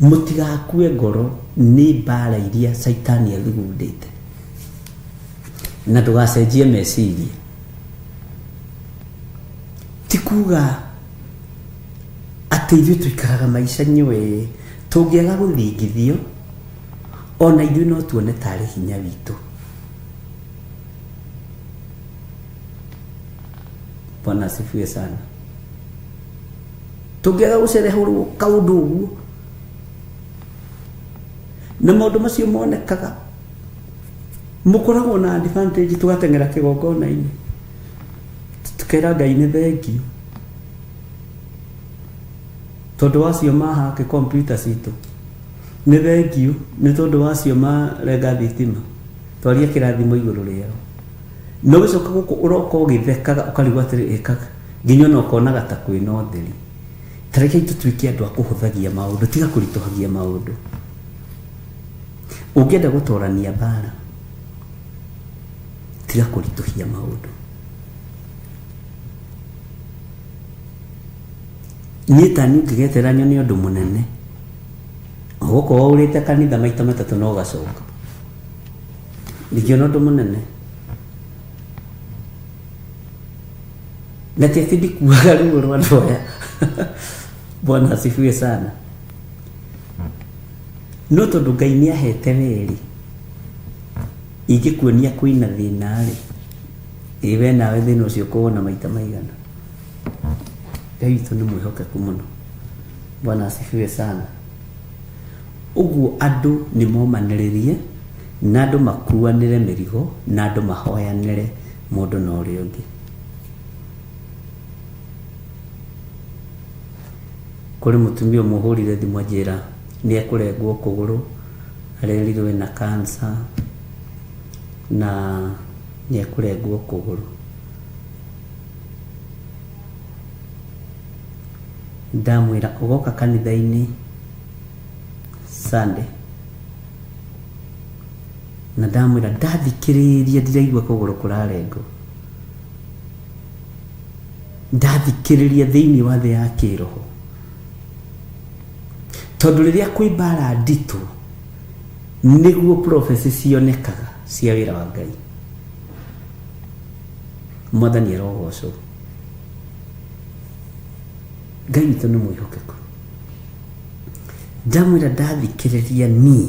Mũtigakue ngoro nĩ mbara iria Caitani athugundĩte, na ndũgacenjie meciria. Ti kuga atĩ ithuĩ tũikaraga maica nyũĩ, tũngĩaga gũthingithio ona ithuĩ no tuone tarĩ hinya witũ. Bwana asifiwe sana. Tũngĩaga gũcerehũrwo kaũndũ ũguo, na maũndũ macio monekaga mũkoragwo na advantage, tũgateng'era kĩgongona-inĩ tukera Ngai nĩ thengiũ tondũ wacio mahake kompiuta citũ, nĩ thengiũ nĩ tondũ wacio marenga thitima, twaria kĩrathimo igũrũ rĩao. Na ũgĩcoka gũkũ ũroka ũgĩthekaga ũkarigwo atĩrĩ ĩkaga nginya ona ũkonaga ta kwĩna ũtheri. Ta rekei tũtuĩke andũ a kũhũthagia maũndũ, tiga kũritũhagia maũndũ. Ũngĩenda gũtorania mbara, tiga kũritũhia maũndũ. Niĩ ta niĩ ũngĩgetera nyone ũndũ mũnene, ũgũkorwo ũrĩte kanitha maita matatũ na ũgacoka, ndingĩona ũndũ mũnene. Na ti atĩ ndikuaga ruo rwa andũ aya. Bwana asifiwe sana. No tondũ Ngai nĩ ahete werĩ, ingĩkuonia kwĩna thĩna-rĩ, ĩ we nawe thĩna ũcio ũkũwona maita maigana? Ngai witũ nĩ mwĩhokeku mũno. Bwana asifiwe sana. Ũguo andũ nĩ momanĩrĩrie, na andũ makuanĩre mĩrigo, na andũ mahoyanĩre mũndũ na ũrĩa ũngĩ. Kũrĩ mũtumia ũmwe ũhũrire thimũ anjĩra nĩ ekũrengwo kũgũrũ, arerirwo ena cancer na nĩ ekũrengwo kũgũrũ. Ndamwĩra ũgoka kanitha-inĩ Sunday, na ndamwĩra ndathikĩrĩria ndiraigua kũgũrũ kũrarengwo. Ndathikĩrĩria thĩinĩ wa thĩ ya kĩroho, tondũ rĩrĩa kwĩ mbara nditũ nĩguo prophecy cionekaga cia wĩra wa Ngai. Mwathani arogocwo. Ngai witũ nĩ mwĩhokeku. Ndamwĩra ndathikĩrĩria niĩ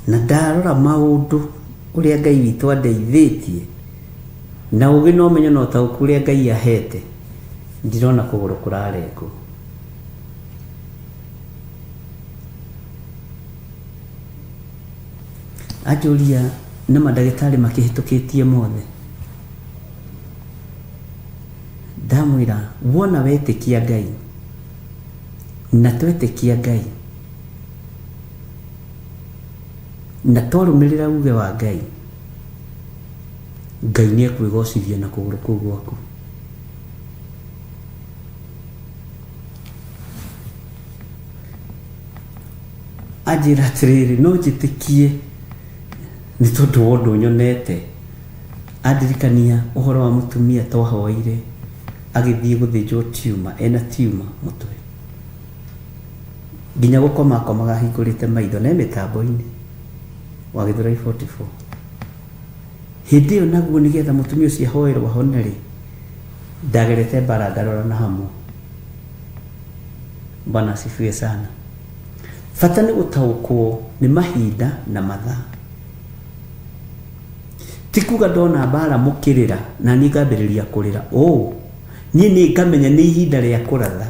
na ndarora maũndũ ũrĩa Ngai witũ andeithĩtie na ũgĩ na ũmenyo na ũtaũku ũrĩa Ngai ahete, ndirona kũgũrũ kũrarengwo. Anjũria na mandagĩtarĩ makĩhĩtũkĩtie mothe. Ndamwĩra wona wetĩkia Ngai na twetĩkia Ngai na twarũmĩrĩra uge wa Ngai, Ngai nĩ ekwĩgocithia na kũgũrũ kũu gwaku. Anjĩra atĩrĩrĩ, no njĩtĩkie nĩ tondũ wa ũndũ nyonete. Andirikania ũhoro wa mũtumia twahoeire agĩthiĩ gũthĩnjwo tumor, ena tumor mũtwe. Nginya gũkoma akomaga ahingũrĩte maitho na e mĩtambo-inĩ wa Gĩthũrai 44. Hĩndĩ ĩyo naguo nĩgetha mũtumia ũcio ahoerwo ahone rĩ, ndagerete mbara ngarora na hamwe. Bwana asifiwe sana. Bata nĩ gũtaũkwo nĩ mahinda na mathaa. Ti kuga ndona mbara mũkĩrĩra na niĩ ngambĩrĩria kũrĩra. Oh, niĩ nĩ ngamenya nĩ ihinda rĩa kũratha,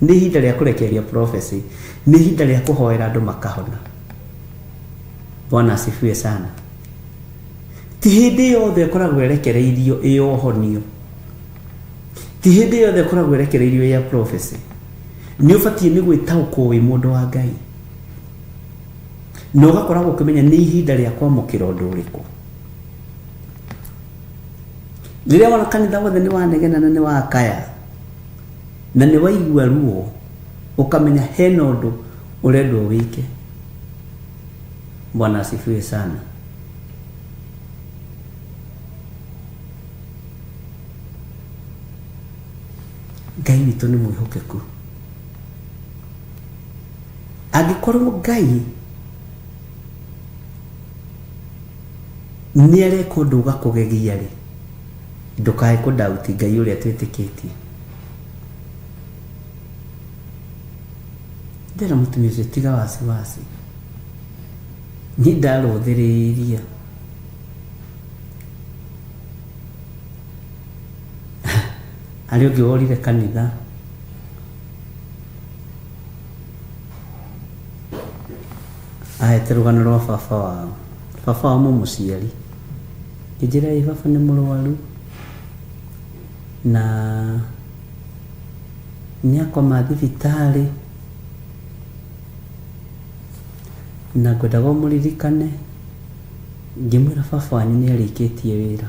nĩ ihinda rĩa kũrekereria prophecy, nĩ ihinda rĩa kũhoera andũ makahona. Bwana asifiwe sana. Ti hĩndĩ yothe ĩkoragwo ĩrekereirio ĩ ũhonio, ti hĩndĩ yothe ĩkoragwo ĩrekereirio ya prophecy. Nĩ ũbatiĩ nĩ gwĩtaũkwo wĩ mũndũ wa Ngai na ũgakoragwo ũkĩmenya nĩ ihinda rĩa kwamũkĩra ũndũ ũrĩkũ. Rĩrĩa wona kanitha wothe nĩ wanegena na nĩ wakaya, Na nĩ waigua ruo ũkamenya hena ũndũ ũrendwo wĩke. Bwana asifiwe sana. Ngai witũ nĩ mwĩhokeku. Angĩkorwo Ngai nĩ areka ũndũ ũgakũgegia rĩ, ndũkae kũdauti Ngai ũrĩa twĩtĩkĩtie. Ndĩra mũtumia ũcio tiga wasiwasi, niĩ ndarũthĩrĩria harĩ ũngĩ worire kanitha ahete rũgano rwa baba wao, baba wao mũmũciari, ngĩnjĩra ĩ baba nĩ mũrwaru na nĩ akoma thibitarĩ na ngwendaga ũmũririkane. Ngĩmwĩra baba wanyu nĩ arĩkĩtie wĩra,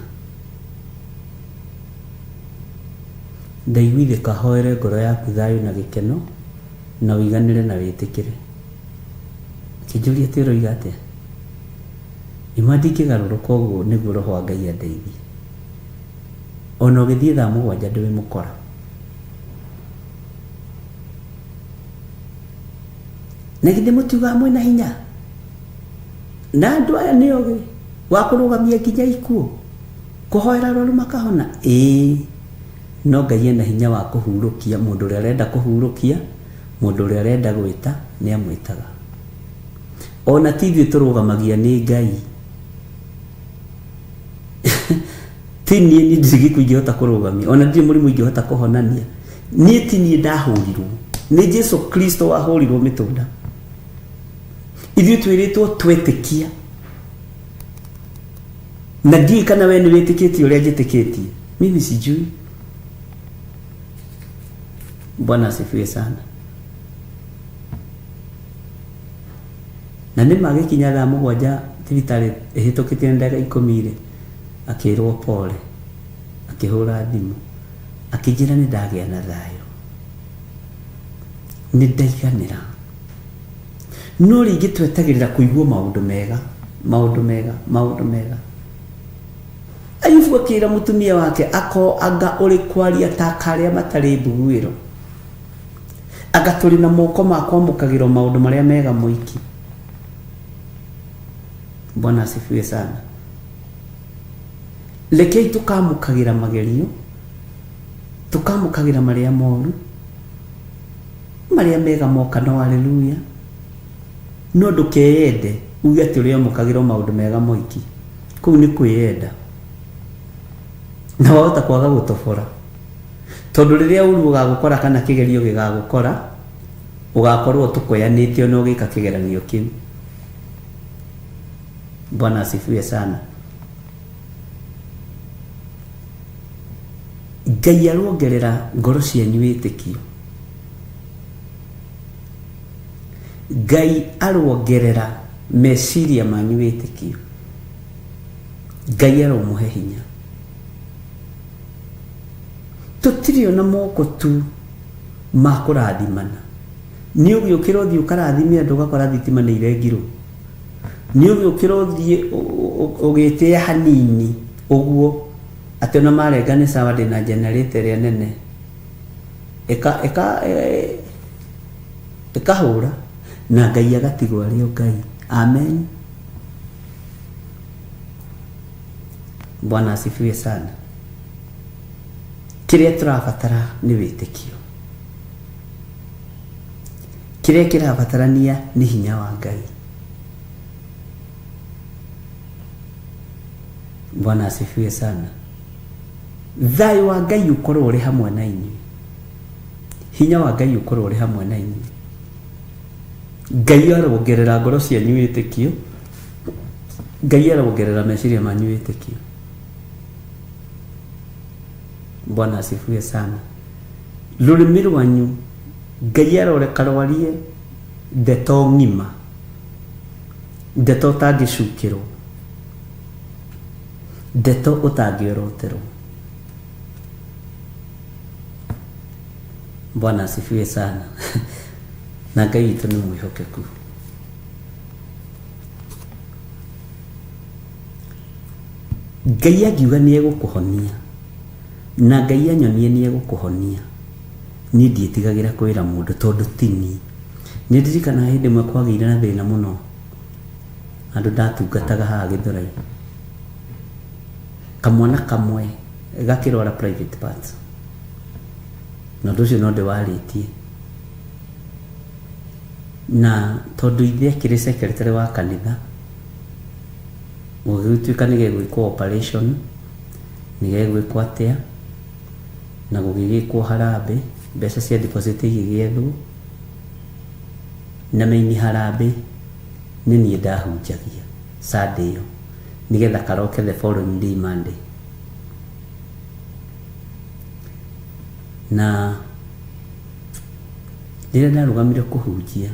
ndaiguithĩka hoere ngoro yaku thayũ na gĩkeno na ũiganĩre na wĩtĩkĩre. Akĩnjũria atĩ ũroiga atĩa? Ngĩmwĩra ndingĩgarũrũka ũguo nĩguo roho wa Ngai andeithie. Ona ũgĩthiĩ thaa mũgwanja ndwĩmũkora. Na githĩ mũtiugaga mwĩna hinya? Na andũ aya nĩ ogĩ wa kũrũgamia nginya ikuũ, kũhoera arwaru makahona? Ĩĩ, no Ngai ena hinya wa kũhurũkia mũndũ ũrĩa arenda kũhurũkia, mũndũ ũrĩa arenda gwĩta nĩ amwĩtaga. Ona ti ithuĩ tũrũgamagia nĩ Ngai. Ti niĩ, niĩ ndirĩ gĩkuũ ingĩhota kũrũgamia, ona ndirĩ mũrimũ ingĩhota kũhonania. Niĩ ti niĩ ndahũrirwo, nĩ Jesu Kristo wahũrirwo mĩtũnda. Ithuĩ twĩrĩtwo twetĩkia, na ndiũĩ kana we nĩ wĩtĩkĩtie ũrĩa njĩtĩkĩtie. Mimi sijui. Bwana asifiwe sana. Na nĩ magĩkinya thaa mũgwanja thibitarĩ ĩhĩtũkĩtie na ndagĩka ikũmi rĩ, akĩrwo pole, akĩhũra thimũ, akĩnjĩra nĩ ndagĩa na thayũ, nĩ ndaiganĩra. No rĩngĩ twetagĩrĩra kũigua maũndũ mega, maũndũ mega, maũndũ mega. Ayubu akĩra mũtumia wake ako anga ũrĩ kwaria ta karĩa matarĩ mbuguĩro, anga tũrĩ na moko ma kwamũkagĩrwo maũndũ marĩa mega moiki. Bwana asifiwe sana. Rekei tũkamũkagĩra magerio, tũkamũkagĩra marĩa moru, marĩa mega moka no haleluya. No ndũkeyende uge atĩ ũrĩamũkagĩra o maũndũ mega moiki, kũu nĩ kwĩyenda, na wahota kwaga gũtobora, tondũ rĩrĩa ũru ũgagũkora kana kĩgerio gĩgagũkora, ũgakorwo ũtũkoyanĩte ona ũgĩka kĩgeranio kĩu. Bwana asifiwe sana. Ngai arongerera ngoro cianyu wĩtĩkio. Ngai arongerera meciria manyu wĩtĩkio. Ngai aromũhe hinya. Tũtirĩ ona moko tu ma kũrathimana. Nĩ ũgĩũkĩra ũthiĩ ũkarathime andũ ũgakora thitima nĩ irengirwo. Nĩ ũgĩũkĩra ũthiĩ ũgĩtĩĩa hanini ũguo atĩ ona marenga nĩ sawa ndĩna generator ĩrĩa nene ĩka ĩka ĩkahũra na Ngai agatigwo arĩ o Ngai. Amen. Bwana asifiwe sana. Kĩrĩa tũrabatara nĩ wĩtĩkio. Kĩrĩa kĩrabatarania nĩ hinya wa Ngai. Bwana asifiwe sana. Thayũ wa Ngai ũkorwo ũrĩ hamwe na inyuĩ. Hinya wa Ngai ũkorwo ũrĩ hamwe na inyuĩ. Ngai arongerera ngoro cianyu wĩtĩkio. Ngai arongerera meciria manyu wĩtĩkio. Bwana asifiwe sana. Rũrĩmĩ rwanyu Ngai aroreka rwarie ndeto ng'ima, ndeto ũtangĩcukĩrwo, ndeto ũtangĩoroterwo. Bwana asifiwe sana. Na Ngai witũ nĩ mwĩhokeku. Ngai angiuga nĩ egũkũhonia na Ngai anyonie nĩ egũkũhonia, niĩ ndiĩtigagĩra kwĩra mũndũ tondũ ti niĩ. Nĩ ndirikanaga hĩndĩ ĩmwe kwagĩire na thĩna mũno andũ ndatungataga haha Gĩthũrai, kamwana kamwe gakĩrwara private parts, na ũndũ ũcio no ndĩwarĩtie. Na tondũ ithe akĩrĩ secretary wa kanitha, gũgĩtuĩka nĩ gegwĩkwo operation, nĩ gegwĩkwo atĩa, na gũgĩgĩkwo harambĩ, mbeca cia deposit igĩgĩethwo, na main harambĩ nĩ niĩ ndahunjagia Sunday ĩyo, nĩgetha karoke the following day Monday. Na rĩrĩa ndarũgamire kũhunjia,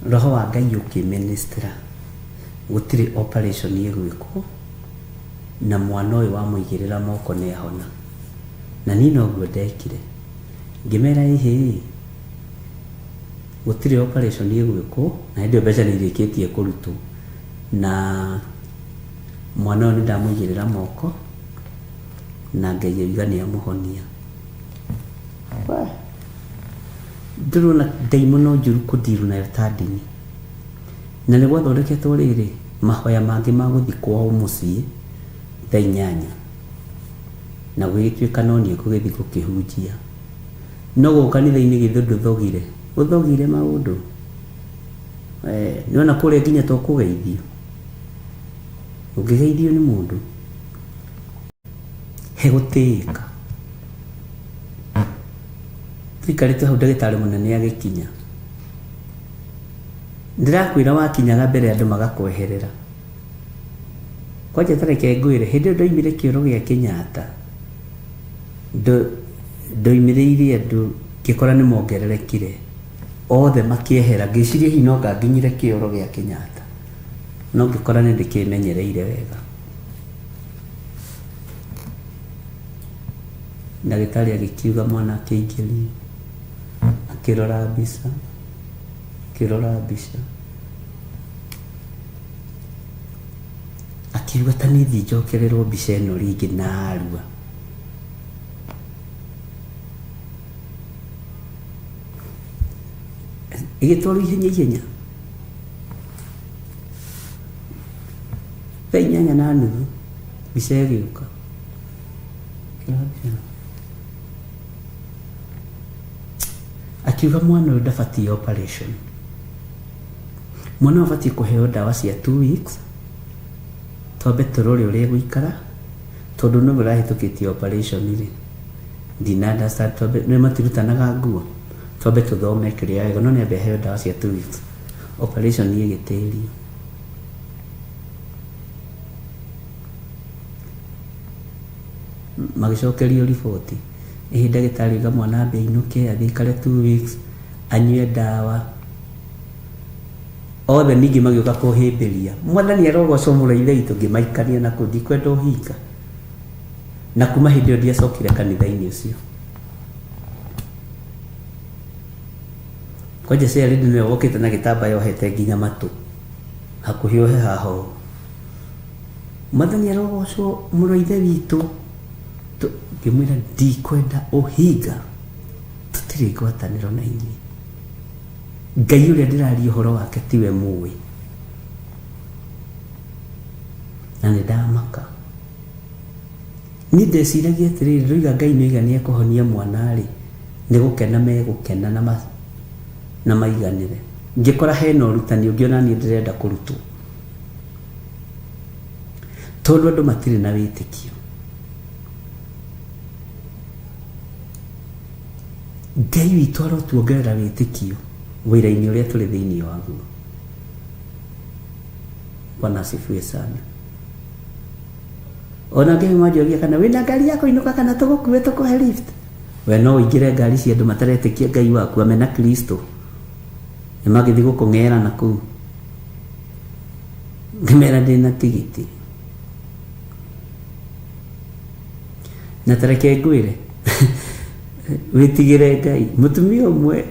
roho wa Ngai ũkĩministera gũtirĩ operation ĩgwĩkwo, na mwana ũyũ wamũigĩrĩra moko nĩ ahona. Na niĩ noguo ndekire, ngĩmera ĩhĩ, gũtirĩ operation ĩgwĩkwo, na hĩndĩ ĩyo mbeca nĩ irĩkĩtie kũrutwo, na mwana ũyũ nĩ ndamũigĩrĩra moko na Ngai oiga nĩ amũhonia. Ndĩrona ndaimono njũru kũndiru nayo ta ndini. Na nĩ gwathondeketwo rĩrĩ mahoya mangĩ ma gũthiĩ kwao mũciĩ thaa 8, na gũgĩtuĩka no niĩ ngũgĩthiĩ gũkĩhunjia. No gũkũ kanitha-inĩ githĩ ndũthogire? Ũthogire maũndũ. Nĩwona kũrĩa nginya to kũgeithio. Ũngĩgeithio nĩ mũndũ, he gũtĩĩka. Tũikarĩte hau ndagĩtarĩ mũnene agĩkinya. Ndĩrakwĩra wakinyaga mbere andũ magakweherera. Kwanja ta reke ngwĩre, hĩndĩ ĩyo ndoimire kĩoro gĩa Kenyatta, ndoimĩrĩire andũ ngĩkora nĩ mongererekire, othe makĩehera, ngĩciria hihi no anga nginyire kĩoro gĩa Kenyatta, no ngĩkora nĩ ndĩkĩmenyereire wega. Ndagĩtarĩ agĩkiuga mwana akĩingĩrio, akĩrora mbica, akĩrora mbica, akiuga ta niĩ thiĩ njokererwo mbica ĩno rĩngĩ narua. Ĩgĩtwarwo ihenya ihenya thaa 8:30 mbica ĩgĩũka. Kĩrora mbica ĩno, akiuga mwana ũyũ ndabatiĩ operation, mwana ũyũ abatiĩ kũheo ndawa cia 2 weeks, twambe tũrore ũrĩa egũikara, tondũ nĩwe ũrahĩtũkĩtie operation rĩ, ndina understand, twambe nĩ matirutanaga nguo, twambe tũthome kĩrĩa wega, no nĩ ambe aheo ndawa cia 2 weeks. Operation ĩgĩtĩrio. Magĩcokerio riboti, ĩhĩ ndagĩtarĩ oiga mwana ambe ainũke, athiĩ aikare 2 weeks, anyue ndawa. Othe ningĩ magĩũka kũhĩmbĩria. Mwathani arogocwo mũno ithe witũ, ngĩmaikania na kũu, ndikwenda ũhinga. Na kuma hĩndĩ ĩyo ndiacokire kanitha-inĩ ũcio. Kwanja chairlady nĩwe wokĩte na gĩtambaya ohete nginya matũ, hakuhĩ ohe haha ũũ. Mwathani arogocwo mũno ithe witũ. Ngĩmwĩra ndikwenda ũhinga, tũtirĩ ngwatanĩro na inyuĩ. Ngai ũrĩa ndĩraria ũhoro wake tiwe mũĩ. Na nĩ ndamaka. Niĩ ndeciragia atĩrĩrĩ, ndoiga Ngai nĩoiga nĩekũhonia mwana-rĩ, nĩ gũkena megũkena na maiganĩre. Ngĩkora hena ũrutani ũngĩ ona niĩ ndĩrenda kũrutwo. Tondũ andũ matirĩ na wĩtĩkio. Ngai witũ arotuongerera wĩtĩkio wĩra-inĩ ũrĩa tũrĩ thĩinĩ waguo. Bwana asifiwe sana. Ona angĩ manjoria kana wĩna ngari ya kũinũka kana tũgũkue tũkũhe lift. We no ũingĩre ngari cia andũ mataretĩkia Ngai waku amena Kristo. Nĩ magĩthiĩ gũkũng'era na kũu. Ngĩmera ndĩna tigiti. Na ta reke ngwĩre, Wĩtigĩre Ngai. Mũtumia ũmwe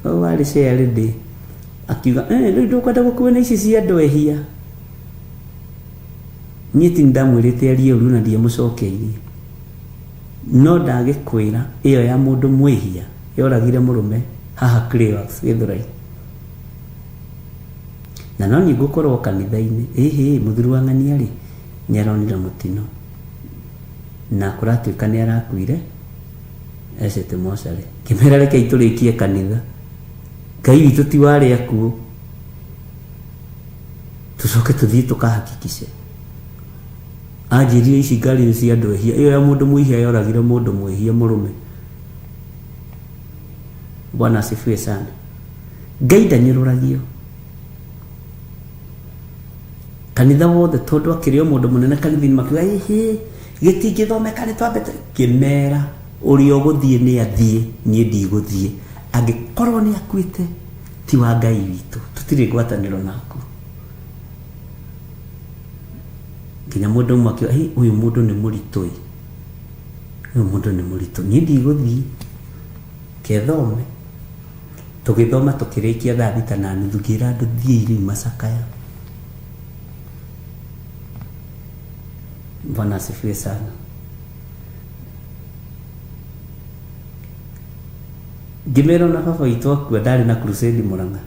warĩ chairlady akiuga, "Eh, rĩu ndũkwenda gũkuo na ici cia andũ ehia." Niĩ ti ndamwĩrĩte arie ũru na ndiamũcokeirie. No ndagĩkwĩra ĩyo ya mũndũ mwĩhia yoragire mũrũme haha Clayworks Gĩthũrai. Na no niĩ ngũkorwo kanitha-inĩ, ĩhĩ mũthuri wa ng'ania rĩ nĩ aronire mũtino na kũratuĩka nĩ arakuire ecete mocarĩ. Ngĩmera rekei tũrĩkie kanitha, Ngai witũ ti wa arĩa akuũ, tũcoke tũthiĩ tũkahakikice. Anjĩrire ici ngari nĩ cia andũ ehia, ĩyo ya mũndũ mwĩhia yoragire mũndũ mwĩhia mũrũme. Bwana asifiwe sana. Ngai ndanyũrũragio. Kanitha wothe tondũ akĩrĩ o mũndũ mũnene kanitha-inĩ makiuga ĩhĩ gĩtingĩthomeka nĩ twambe ngĩmera ũrĩa ũgũthiĩ nĩ athiĩ, niĩ ndigũthiĩ. Angĩkorwo nĩ akuĩte ti wa Ngai witũ, tũtirĩ ngwatanĩro naku. Nginya mũndũ ũmwe akiuga, "Hĩ, ũyũ mũndũ nĩ mũritũ ĩ, ũyũ mũndũ nĩ mũritũ, niĩ ndigũthiĩ, kethome." Tũgĩthoma tũkĩrĩkia thaa thita na nuthu, ngĩra andũ thiĩi rĩu macakaya. Bwana asifiwe sana. Ngĩmera ona baba witũ akua ndarĩ na crusade Mũrang'a.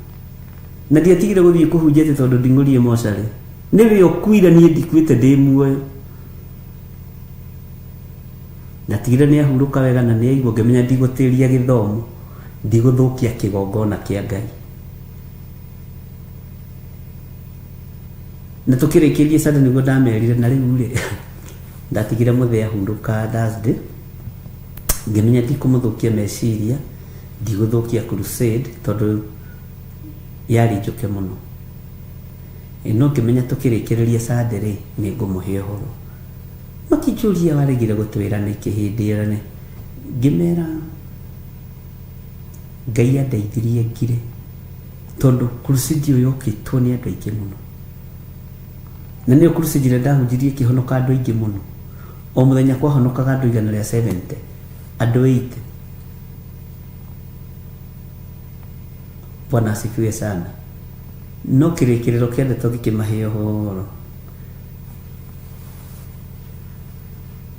Na ndiatigire gũthiĩ kũhunjia atĩ tondũ nding'ũrie mocarĩ. Nĩwe ũkuire niĩ ndikuĩte ndĩ muoyo. Ndatigire nĩ ahurũka wega na nĩ aigua, ngĩmenya ndigũtĩria gĩthomo, ndigũthũkia kĩgongona kĩa Ngai. Na tũkĩrĩkĩrie Sunday nĩguo ndamerire na rĩu rĩ ndatigire mũthee ahurũka Thursday, ngĩmenya ndikũmũthũkia meciria, ndigũthũkia crusade tondũ yarĩ njũke mũno. No ngĩmenya tũkĩrĩkĩrĩria Sunday rĩ nĩ ngũmũhe ũhoro. Makĩnjũria waregire gũtwĩra nĩkĩ hĩndĩ ĩyo nĩ ngĩmera Ngai andeithirie ngire tondũ crusade ĩyo yokĩtwo nĩ andũ aingĩ mũno. Na nĩyo crusade ĩrĩa ndahunjirie ĩkĩhonoka andũ aingĩ mũno. O mũthenya kwahonokaga andũ igana rĩa 70, andũ 80. Bwana asifiwe sana. No kĩrĩkĩrĩro kĩa ndeto ngĩkĩmahe ũhoro.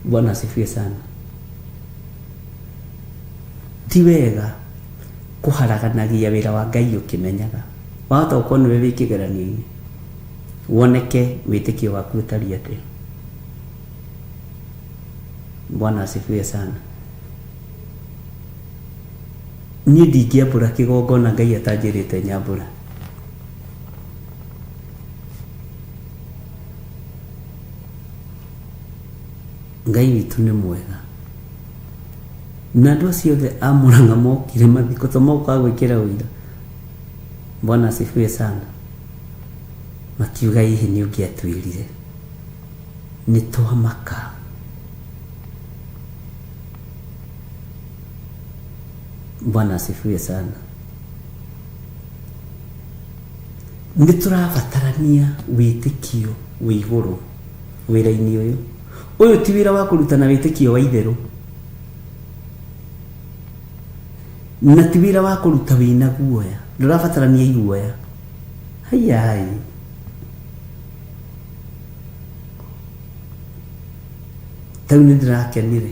Bwana asifiwe sana. Ti wega kũharaganagia wĩra wa Ngai ũkĩmenyaga. Wahota gũkorwo nĩwe wĩ kĩgeranio-inĩ, woneke wĩtĩkio waku ũtariĩ atĩa. Bwana asifiwe sana. Niĩ ndingĩambũra kĩgongona Ngai atanjĩrĩte nyambũre. Ngai witũ nĩ mwega. Na andũ acio othe a Mũrang'a mokire mathiko to mokaga gwĩkĩra ũira. Bwana asifiwe sana. Makiuga hihi nĩ ũngĩatwĩrire. Nĩ twamaka. Bwana asifiwe sana. Nĩ tũrabatarania wĩtĩkio wĩ igũrũ wĩra-inĩ ũyũ. Ũyũ ti wĩra wa kũrutana wĩtĩkio wa itherũ. Na ti wĩra wa kũruta wĩna guoya. Ndũrabatarania iguoya. Hayai. Tarĩu nĩ ndĩrakenire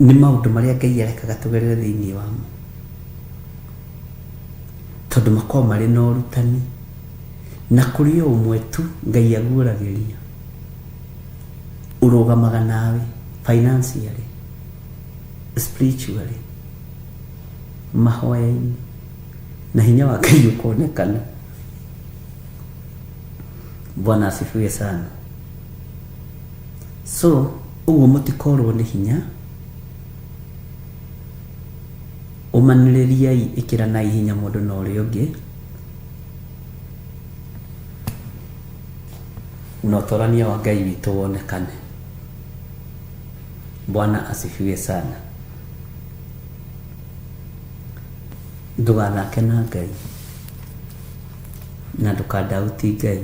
nĩ maũndũ marĩa Ngai arekaga tũgerere thĩinĩ wamo. Tondũ makoragwo marĩ na ũrutani. Na kũrĩ o ũmwe tu Ngai aguũragĩria ũrũgamaga nawe financially, spiritually, mahoya-inĩ, na hinya wa Ngai ũkonekana. Bwana asifiwe sana. So, ũguo mũtikorwo nĩ hinya, ũmanĩrĩriai, ĩkĩranai hinya mũndũ na ũrĩa ũngĩ, na ũtorania wa Ngai witũ wonekane. Bwana asifiwe sana. Ndũgathake na Ngai na ndũkandauti Ngai.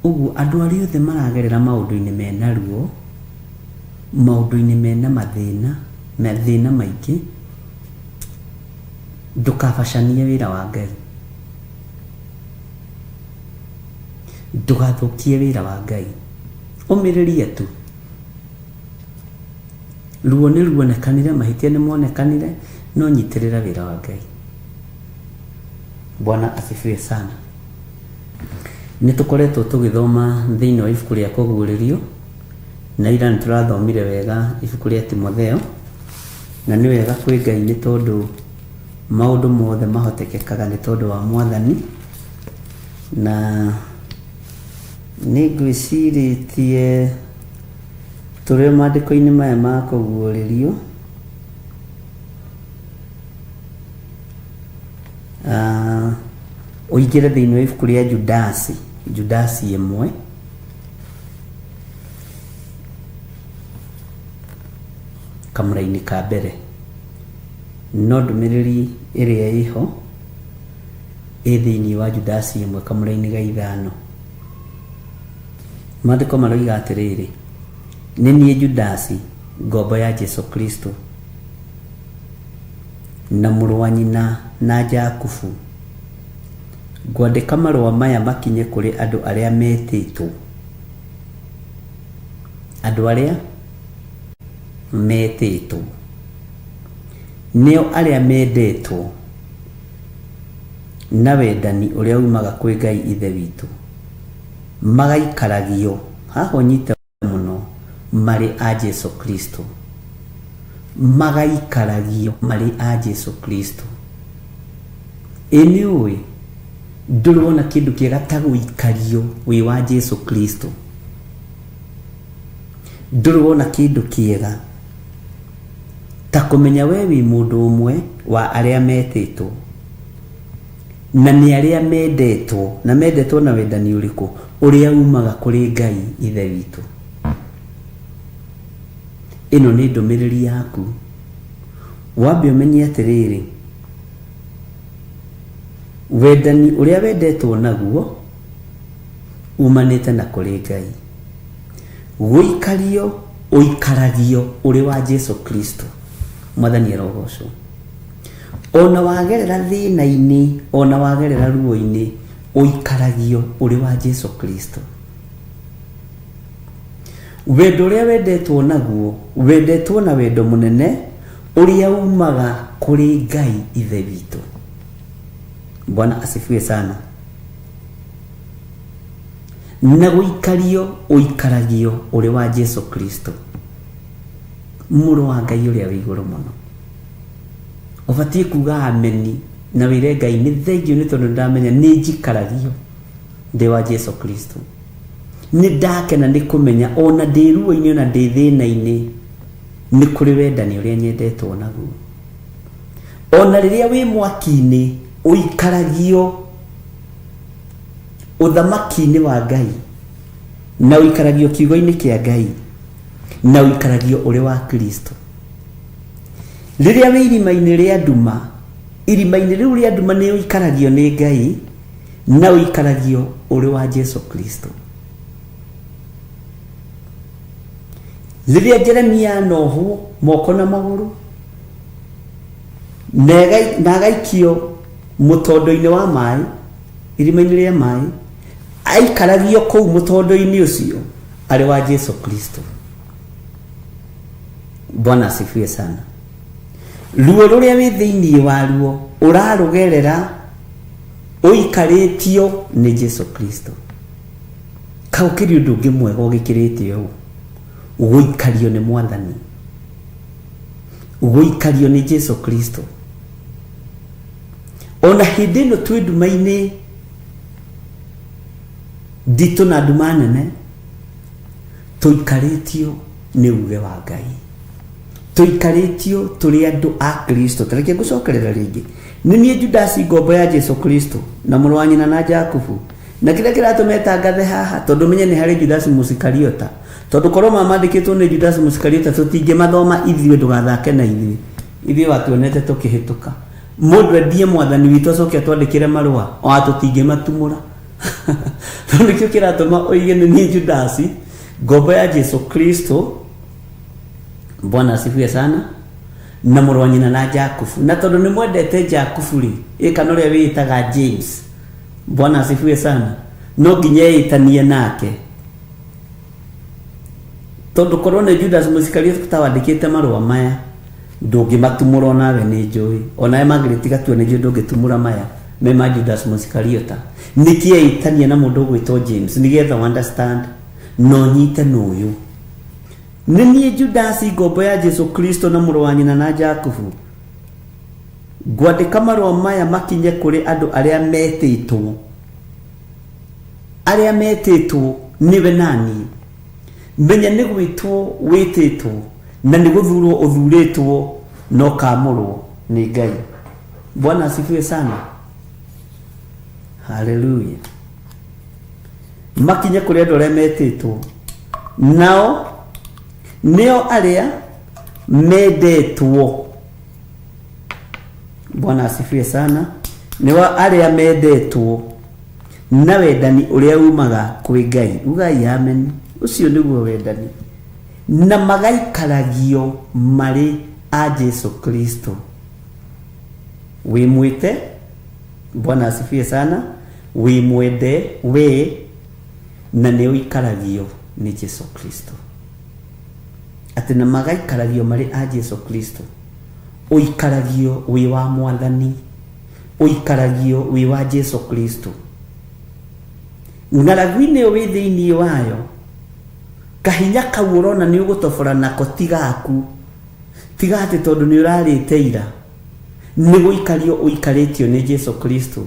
Ũguo andũ arĩa othe maragerera maũndũ-inĩ mena ruo, maũndũ-inĩ mena mathĩna, mathĩna maingĩ, ndũkabacanie wĩra wa Ngai. Ndũgathũkie wĩra wa Ngai. Ũmĩrĩrie tu. Ruo nĩ ruonekanire, mahĩtia nĩ monekanire, no nyitĩrĩra wĩra wa Ngai. Bwana asifiwe sana. Nĩ tũkoretwo tũgĩthoma thĩinĩ wa ibuku rĩa Kũguũrĩrio, na ira nĩ tũrathomire wega ibuku rĩa Timotheo, na nĩ wega kwĩ Ngai nĩ tondũ maũndũ mothe mahotekekaga nĩ tondũ wa Mwathani, na nĩ ngwĩcirĩtie tũrĩ maandĩko-inĩ maya ma Kũguũrĩrio, Ah, ũingĩre thĩinĩ wa ibuku rĩa Judasi, Judasi ĩmwe. Kamũraini ka mbere. No ndũmĩrĩri ĩrĩa ĩho ĩ thĩinĩ wa Judasi ĩmwe kamũraini ga ithano. Maandĩko maroiga atĩrĩrĩ, nĩ niĩ Judasi, ngombo ya Jesu Kristo, na mũrũ wa nyina na Jakubu, ngwandĩka marũa maya makinye kũrĩ andũ arĩa metĩtwo, andũ arĩa metĩtwo, nĩo arĩa mendetwo na wendani ũrĩa umaga kwĩ Ngai Ithe witũ, magaikaragio, haha ũnyite mũno, marĩ a Jesu Kristo, magaikaragio marĩ a Jesu Kristo. Ĩ nĩ ũĩ ndũrĩ wona kĩndũ kĩega ta gũikario wĩ wa Jesu Kristo? Ndũrĩ wona kĩndũ kĩega ta kũmenya we wĩ mũndũ ũmwe wa arĩa metĩtwo na nĩ arĩa mendetwo, na mendetwo na wendani ũrĩkũ? Ũrĩa umaga kũrĩ Ngai Ithe witũ. Ĩno nĩ ndũmĩrĩri yaku. Wambe ũmenye atĩrĩrĩ, wendani ũrĩa wendetwo naguo umanĩte na kũrĩ Ngai. Gũikario ũikaragio ũrĩ wa Jesu Kristo. Mwathani arogocwo. Ona wagerera thĩna-inĩ, ona wagerera ruo-inĩ, ũikaragio ũrĩ wa Jesu Kristo. Wendo ũrĩa wendetwo naguo, wendetwo na wendo mũnene ũrĩa umaga kũrĩ Ngai Ithe witũ. Bwana asifiwe sana. Na gũikario ũikaragio ũrĩ wa Jesu Kristo, mũrũ wa Ngai ũrĩa wĩ igũrũ mũno. Ũbatiĩ kuga ameni na wĩre Ngai nĩ thengiũ nĩ tondũ ndamenya nĩ njikaragio ndĩ wa Jesu Kristo. Nĩ ndakena nĩ kũmenya ona ndĩ ruo-inĩ ona ndĩ thĩna-inĩ nĩ kũrĩ wendani ũrĩa nyendetwo naguo. Ona rĩrĩa wĩ mwaki-inĩ ũikaragio ũthamaki-inĩ wa Ngai na ũikaragio kiugo-inĩ kĩa Ngai na ũikaragio ũrĩ wa Kristo. Rĩrĩa wĩ irima-inĩ rĩa nduma, irima-inĩ rĩu rĩa nduma nĩ ũikaragio nĩ Ngai na ũikaragio ũrĩ wa Jesu Kristo. Rĩrĩa Jeremia anohwo moko na magũrũ na agaikio mũtondo-inĩ wa maĩ, irima-inĩ rĩa maĩ, aikaragio kũu mũtondo-inĩ ũcio arĩ wa Jesu Kristo. Bwana asifiwe sana. Ruo rũrĩa wĩ thĩinĩ waruo ũrarũgerera ũikarĩtio nĩ Jesu Kristo. Kaũkĩrĩ ũndũ ũngĩ mwega ũgĩkĩrĩte ũũ, gũikario nĩ Mwathani, gũikario nĩ Jesu Kristo. Ona hĩndĩ ĩno twĩ nduma-inĩ nditũ na nduma nene, tũikarĩtio nĩ uge wa Ngai, tũikarĩtio tũrĩ andũ a Kristo. Tareke ngũcokerera rĩngĩ, nĩ niĩ Judasi ngombo ya Jesu Kristo na mũrũ wa nyina na Jakubu. Na kĩrĩa kĩratũma ĩtangathe haha, tondũ menye nĩ harĩ Judasi Mũsikariota, tondũ korwo mamandĩkĩtwo nĩ Judasi Mũsikariota tũtingĩmathoma ithuĩ. Ndũgathake na ithuĩ, ithuĩ watuonete tũkĩhĩtũka. Mũndũ endie Mwathani witũ acoke atwandĩkĩre marũa, ona tũtingĩmatumũra. Tondũ nĩkĩo kĩratũma ũige nĩ niĩ Judasi, ngombo ya Jesu Kristo. Bwana asifiwe sana. Na mũrũ wa nyina na Jakubu. Na tondũ nĩ mwendete Jakubu rĩ, ĩ kana ũrĩa wĩĩtaga James. Bwana asifiwe sana. No nginya ĩtanie nake. Tondũ korwo nĩ Judas Mũisikarioti tawandĩkĩte marũa maya, ndũngĩmatumũra onawe nĩ njũĩ. Onawe mangĩrĩtiga tua nĩ njũĩ ndũngĩtumũra maya me ma Judas Mũisikariota. Nĩkĩ eĩtania na mũndũ ũgwĩtwo James nĩgetha ũ understand na ũnyite nũyũ. Nĩ niĩ Judasi ngombo ya Jesu Kristo na mũrũ wa nyina na Jakubu. Ngwandĩka marũa maya makinye kũrĩ andũ arĩa metĩtwo. Arĩa metĩtwo nĩwe nani. Menya nĩ gwĩtwo wĩtĩtwo na nĩ gũthurwo ũthurĩtwo na ũkamũrwo nĩ Ngai. Bwana asifiwe sana. Haleluya. Makinye kũrĩ andũ arĩa metĩtwo. Nao nĩo arĩa mendetwo. Bwana asifiwe sana. Nĩo arĩa mendetwo na wendani ũrĩa umaga kwĩ Ngai. Ugai amen. Ũcio nĩguo wendani. Na magaikaragio marĩ a Jesu Kristo. Wĩmwĩte. Bwana asifiwe sana. Wĩmwende we na nĩ ũikaragio nĩ Jesu Kristo. Atĩ na magaikaragio marĩ a Jesu Kristo. Ũikaragio wĩ wa Mwathani. Ũikaragio wĩ wa Jesu Kristo. Ng'aragu-inĩ ĩyo wĩ thĩinĩ wayo, kahinya kau ũrona nĩ ũgũtobora nako ti gaku. Tiga atĩ tondũ nĩ ũrarĩte ira. Nĩ gũikario ũikarĩtio nĩ Jesu Kristo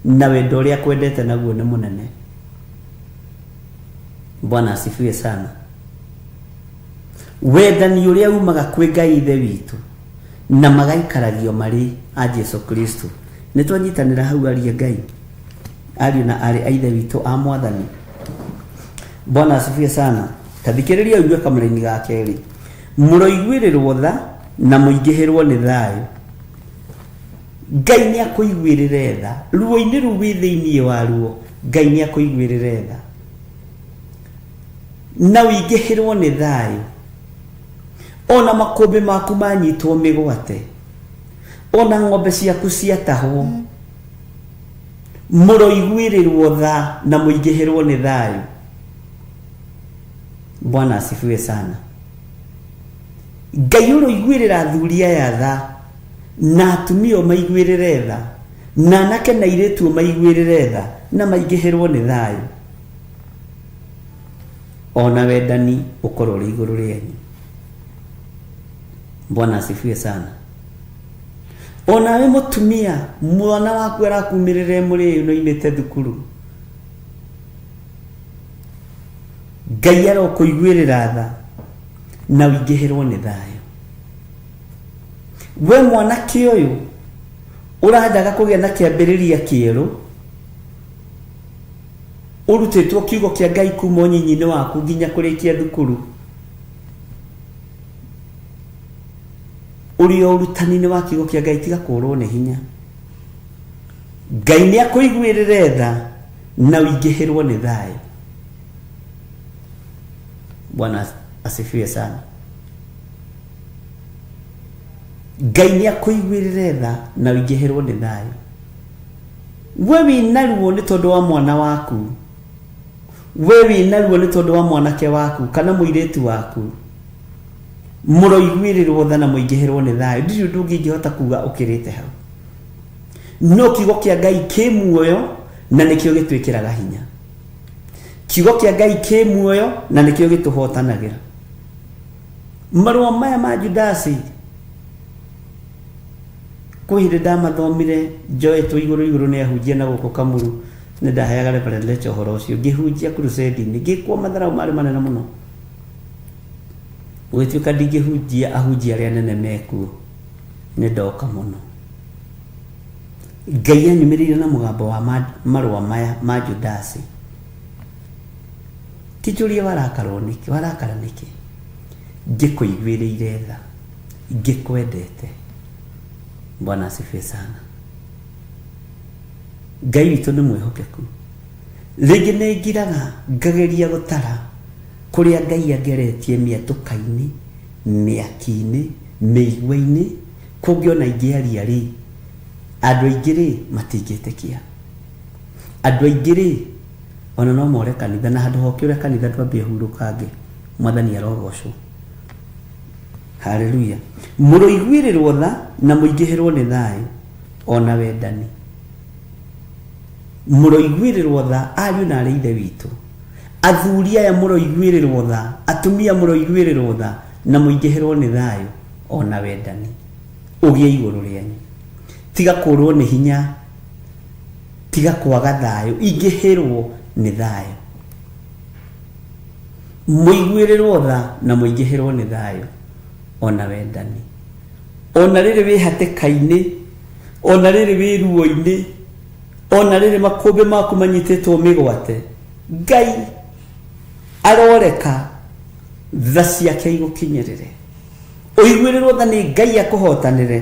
na wendo ũrĩa akwendete naguo nĩ mũnene. Bwana asifiwe sana. Wendani ũrĩa umaga kwĩ Ngai Ithe witũ na magaikaragio marĩ a Jesu Kristo. Nĩ twanyitanĩra hau aria Ngai, ariũ na arĩ a Ithe witũ a Mwathani. Bwana asifiwe sana. Tathikĩrĩria ũigue kamũraini ga kerĩ. Mũroiguĩrĩrwo tha na mũingĩhĩrwo nĩ thayũ. Ngai nĩ akũiguĩrĩre tha. Ruo-inĩ rũu wĩ thĩinĩ waruo, Ngai nĩ akũiguĩrĩre tha. Na ũingĩhĩrwo nĩ thayũ. Ona makũmbĩ maku manyitwo mĩgwate. Ona ng'ombe ciaku ciatahwo. Mũroiguĩrĩrwo tha na mũingĩhĩrwo nĩ thayũ. Bwana asifiwe sana. Ngai ũroiguĩrĩra athuri aya tha na atumia maiguĩrĩre tha na anake na airĩtu maiguĩrĩre tha na maingĩhĩrwo nĩ thayũ. Ona wendani ũkorwo ũrĩ igũrũ rĩanyu. Bwana asifiwe sana. Onawe mũtumia, mwana waku arakumĩrĩra mũrĩu na oimĩte thukuru. Ngai arokũiguĩrĩra tha na ũingĩhĩrwo nĩ thayũ. We mwanake ũyũ ũrendaga kũgĩa na kĩambĩrĩria kĩerũ, ũrutĩtwo kiugo kĩa Ngai kuma ũnyinyi-inĩ waku nginya kũrĩkia thukuru, ũrĩ o ũrutani-inĩ wa kiugo kĩa Ngai, tiga kũrwo nĩ hinya. Ngai nĩ akũiguĩrĩre tha na ũingĩhĩrwo nĩ thayũ. Bwana asifiwe sana. Ngai nĩ akũiguĩrĩre tha na ũingĩhĩrwo nĩ thayũ. We wĩna ruo nĩ tondũ wa mwana waku. We wĩna ruo nĩ tondũ wa mwanake waku kana mũirĩtu waku. Mũroiguĩrĩrwo tha na mũingĩhĩrwo nĩ thayũ. Ndirĩ ũndũ ũngĩ ingĩhota kuga ũkĩrĩte hau. No kiugo kĩa Ngai kĩ muoyo na nĩkĩo gĩtwĩkĩraga hinya. Kiugo kĩa Ngai kĩ muoyo na nĩkĩo gĩtũhotanagĩra. Marũa maya ma Judasi kwĩ hĩndĩ ndamathomire njoetwo igũrũ igũrũ nĩ ahunjia na gũkũ Kamuru, nĩ ndaheaga Reverend Lecha ũhoro ũcio, ngĩhunjia crusade-inĩ, ngĩkwo matharau marĩ manene mũno. Gũgĩtuĩka ndingĩhunjia ahunjia arĩa anene mekuo, nĩ ndoka mũno. Ngai anyumĩrĩire na mũgambo wa marũa maya ma Judasi. Ti njũrie warakarwo nĩkĩ, warakara nĩkĩ? Ngĩkũiguĩrĩire tha, ngĩkwendete. Bwana asifiwe sana. Ngai witũ nĩ mwĩhokeku. Rĩngĩ nĩ ngiraga ngageria gũtara kũrĩa Ngai angeretie mĩatũka-inĩ, mĩaki-inĩ, mĩigua-inĩ, kũngĩ ona ingĩaria rĩ, andũ aingĩ rĩ matingĩtĩkia. Andũ aingĩ rĩ ona no more kanitha, na handũ ha ũkĩũre kanitha ndwambie hurũkange. Mwathani arogocwo. Haleluya. Mũroiguĩrĩrwo tha na mũingĩhĩrwo nĩ thayũ ona wendani. Mũroiguĩrĩrwo tha ariũ na arĩ ithe witũ. Athuri aya mũroiguĩrĩrwo tha, atumia mũroiguĩrĩrwo tha na mũingĩhĩrwo nĩ thayũ ona wendani. Ũgĩe igũrũ rĩanyu. Tiga kũrwo nĩ hinya, tiga kwaga thayũ, ingĩhĩrwo nĩ thayũ. Mũiguĩrĩrwo tha na mũingĩhĩrwo nĩ thayũ ona wendani. Ona rĩrĩ wĩ hatĩka-inĩ, ona rĩrĩ wĩ ruo-inĩ, ona rĩrĩ makũmbĩ maku manyitĩtwo mĩgwate, Ngai aroreka tha ciake igũkinyĩrĩre. Ũiguĩrĩrwo tha nĩ Ngai akũhotanĩre,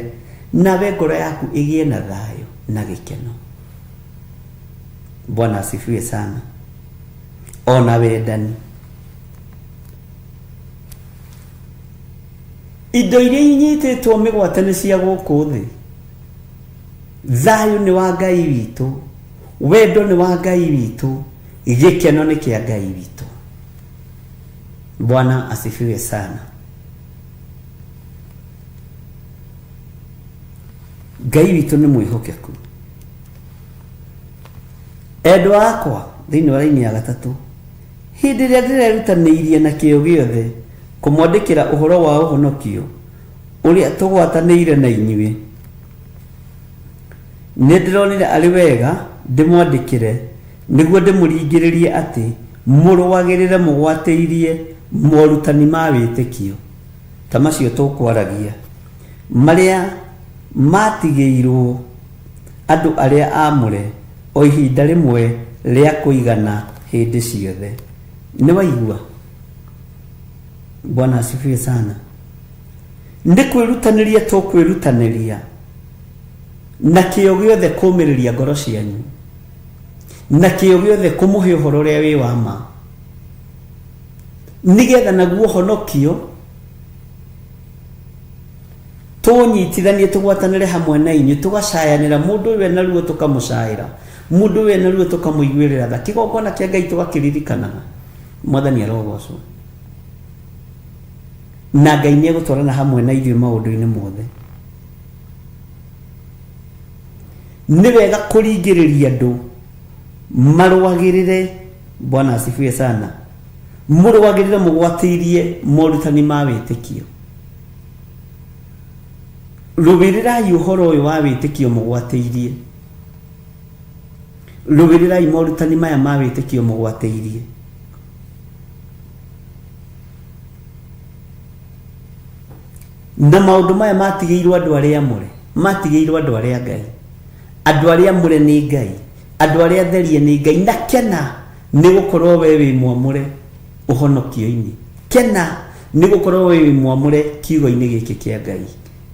nawe ngoro yaku ĩgĩe na thayũ na gĩkeno. Bwana asifiwe sana. Ona wendani. Indo iria inyitĩtwo mĩgwate nĩ cia gũkũ thĩ. Thayũ nĩ wa Ngai witũ, wendo nĩ wa Ngai witũ, gĩkeno nĩ kĩa Ngai witũ. Bwana asifiwe sana. Ngai witũ nĩ mwĩhokeku. Endwa akwa, thĩinĩ wa raini ya gatatũ, hĩndĩ ĩrĩa ndĩrerutanĩirie na kĩyo gĩothe kũmwandĩkĩra ũhoro wa ũhonokio ũrĩa tũgwatanĩire na inyuĩ, nĩ ndĩronire arĩ wega ndĩmwandĩkĩre nĩguo ndĩmũringĩrĩrie atĩ mũrũagĩrĩre mũgwatĩirie morutani ma wĩtĩkio ta macio tũkwaragia, marĩa maatigĩirwo andũ arĩa aamũre o ihinda rĩmwe rĩa kũigana hĩndĩ ciothe. Nĩ waigua? Bwana asifiwe sana. Nĩ kwĩrutanĩria tũkwĩrutanĩria na kĩyo gĩothe kũmĩrĩria ngoro cianyu, na kĩyo gĩothe kũmũhe ũhoro ũrĩa wĩ wa ma, nĩgetha naguo ũhonokio tũnyitithanie tũgwatanĩre hamwe na inyuĩ, tũgacayanĩra mũndũ ũyũ ena ruo tũkamũcaĩra, mũndũ ũyũ ena ruo tũkamũiguĩrĩra tha, kĩgongona kĩa Ngai tũgakĩririkanaga. Mwathani arogocwo. Na Ngai nĩ egũtwarana hamwe na ithuĩ maũndũ-inĩ mothe. Nĩ wega kũringĩrĩria andũ marũagĩrĩre. Bwana asifiwe sana. Mũrũagĩrĩre mũgwatĩirie morutani ma wĩtĩkio. Rũĩrĩrai ũhoro ũyũ wa wĩtĩkio mũgwatĩirie. Rũĩrĩrai morutani maya ma wĩtĩkio mũgwatĩirie. Na maũndũ maya matigĩirwo andũ arĩa amũre, matigĩirwo andũ arĩa Ngai. Andũ arĩa amũre nĩ Ngai, andũ arĩa atherie nĩ Ngai. Na kena nĩ gũkorwo we wĩ mwamũre ũhonokio-inĩ. Kena nĩ gũkorwo we wĩ mwamũre kiugo-inĩ gĩkĩ kĩa Ngai.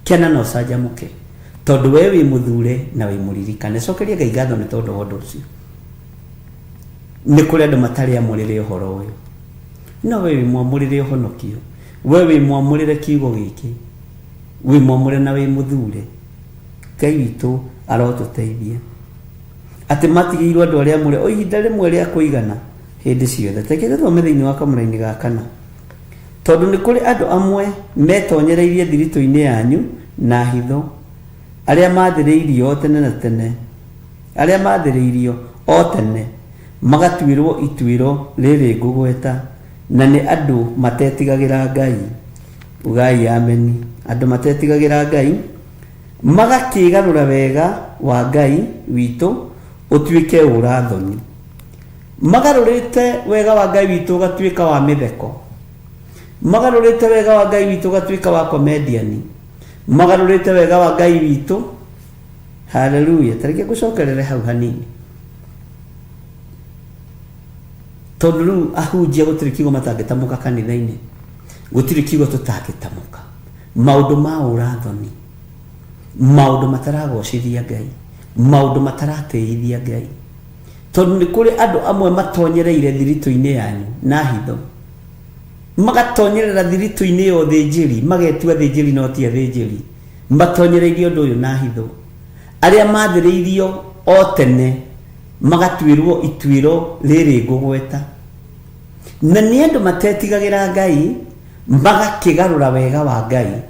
Kena na ũcanjamũke tondũ we wĩ mũthure na wĩ mũririkane. Cokeria Ngai ngatho nĩ tondũ wa ũndũ ũcio. Nĩ kũrĩ andũ matarĩ amũrĩre ũhoro ũyũ, no we wĩ mwamũrĩre ũhonokio, we wĩ mwamũrĩre kiugo gĩkĩ, wĩ mwamũre na wĩ mũthure. Ngai witũ arotũteithia atĩ matigĩirwo andũ arĩa amũre o ihinda rĩmwe rĩa kũigana hĩndĩ ciothe. Reke tũthome thĩinĩ wa kamũraini ga kana. Tondũ nĩ kũrĩ andũ amwe metonyereirie thiritũ-inĩ yanyu na hitho, arĩa maathĩrĩirio o tene na tene, arĩa maathĩrĩirio o tene magatuĩrwo ituĩro rĩrĩ ngũgweta, na nĩ andũ matetigagĩra Ngai. Ugai ameni. Andũ matetigagĩra Ngai magakĩgarũra wega wa Ngai witũ ũtuĩke ũra-thoni. Magarũrĩte wega wa Ngai witũ ũgatuĩka wa mĩtheko. Magarũrĩte wega wa Ngai witũ ũgatuĩka wa comedian. Magarũrĩte wega wa Ngai witũ. Haleluya. Tareke ngũcokerere hau hanini. Tondũ rĩu ahunjia gũtirĩ kiugo matangĩtamũka kanitha-inĩ. Gũtirĩ kiugo tũtangĩtamũka. Maũndũ ma ũra-thoni. Maũndũ mataragocithia Ngai. Maũndũ mataratĩithia Ngai. Tondũ nĩ kũrĩ andũ amwe matonyereire thiritũ-inĩ yanyu na hitho, magatonyerera thiritũ-inĩ ya ũthĩnjĩri, magetua athĩnjĩri no ti athĩnjĩri, matonyereirie ũndũ ũyũ na hitho. Arĩa maathĩrĩirio o tene magatuĩrwo ituĩro rĩrĩ ngũgweta. Na nĩ andũ matetigagĩra Ngai, magakĩgarũra wega wa Ngai,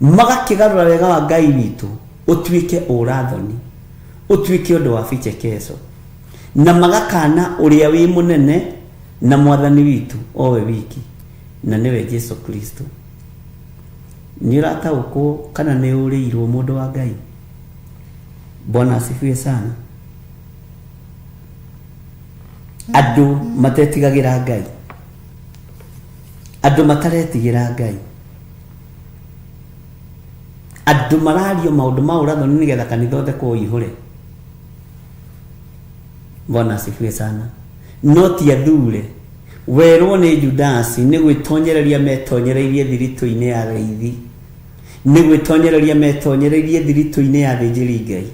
magakĩgarũra wega wa Ngai witũ ũtuĩke ũũra-thoni, ũtuĩke ũndũ wa vichekesho, na magakaana ũrĩa wĩ mũnene na Mwathani witũ o we wiki, na nĩwe Jesu Kristo. Nĩ ũrataũkwo kana nĩ ũrĩirwo mũndũ wa Ngai? Bwana asifiwe sana. Andũ matetigagĩra Ngai, andũ mataretigĩra Ngai, andũ marario maũndũ ma ũrathoni nĩgetha kanitha ũthekwo ũihũre. Bwana asifiwe sana. No ti athure werwo nĩ Judasi nĩ gwĩtonyereria metonyereirie thiritũ-inĩ ya rĩithi, nĩ gwĩtonyereria metonyereirie thiritũ-inĩ ya thĩnjĩri Ngai,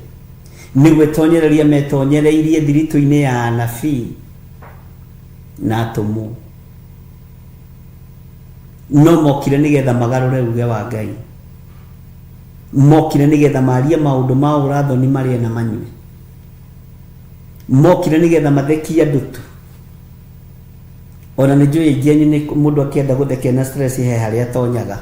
nĩ gwĩtonyereria metonyereirie thiritũ-inĩ ya anabii na atũmwo. No mokire nĩgetha magarũre uge wa Ngai, mokire nĩgetha marie maũndũ ma ũrathoni marĩe na manyue, mokire nĩgetha mathekie andũ tu. Ona nĩ njũĩ aingĩ anyu nĩ mũndũ akĩenda gũthekia na stress he harĩa atonyaga,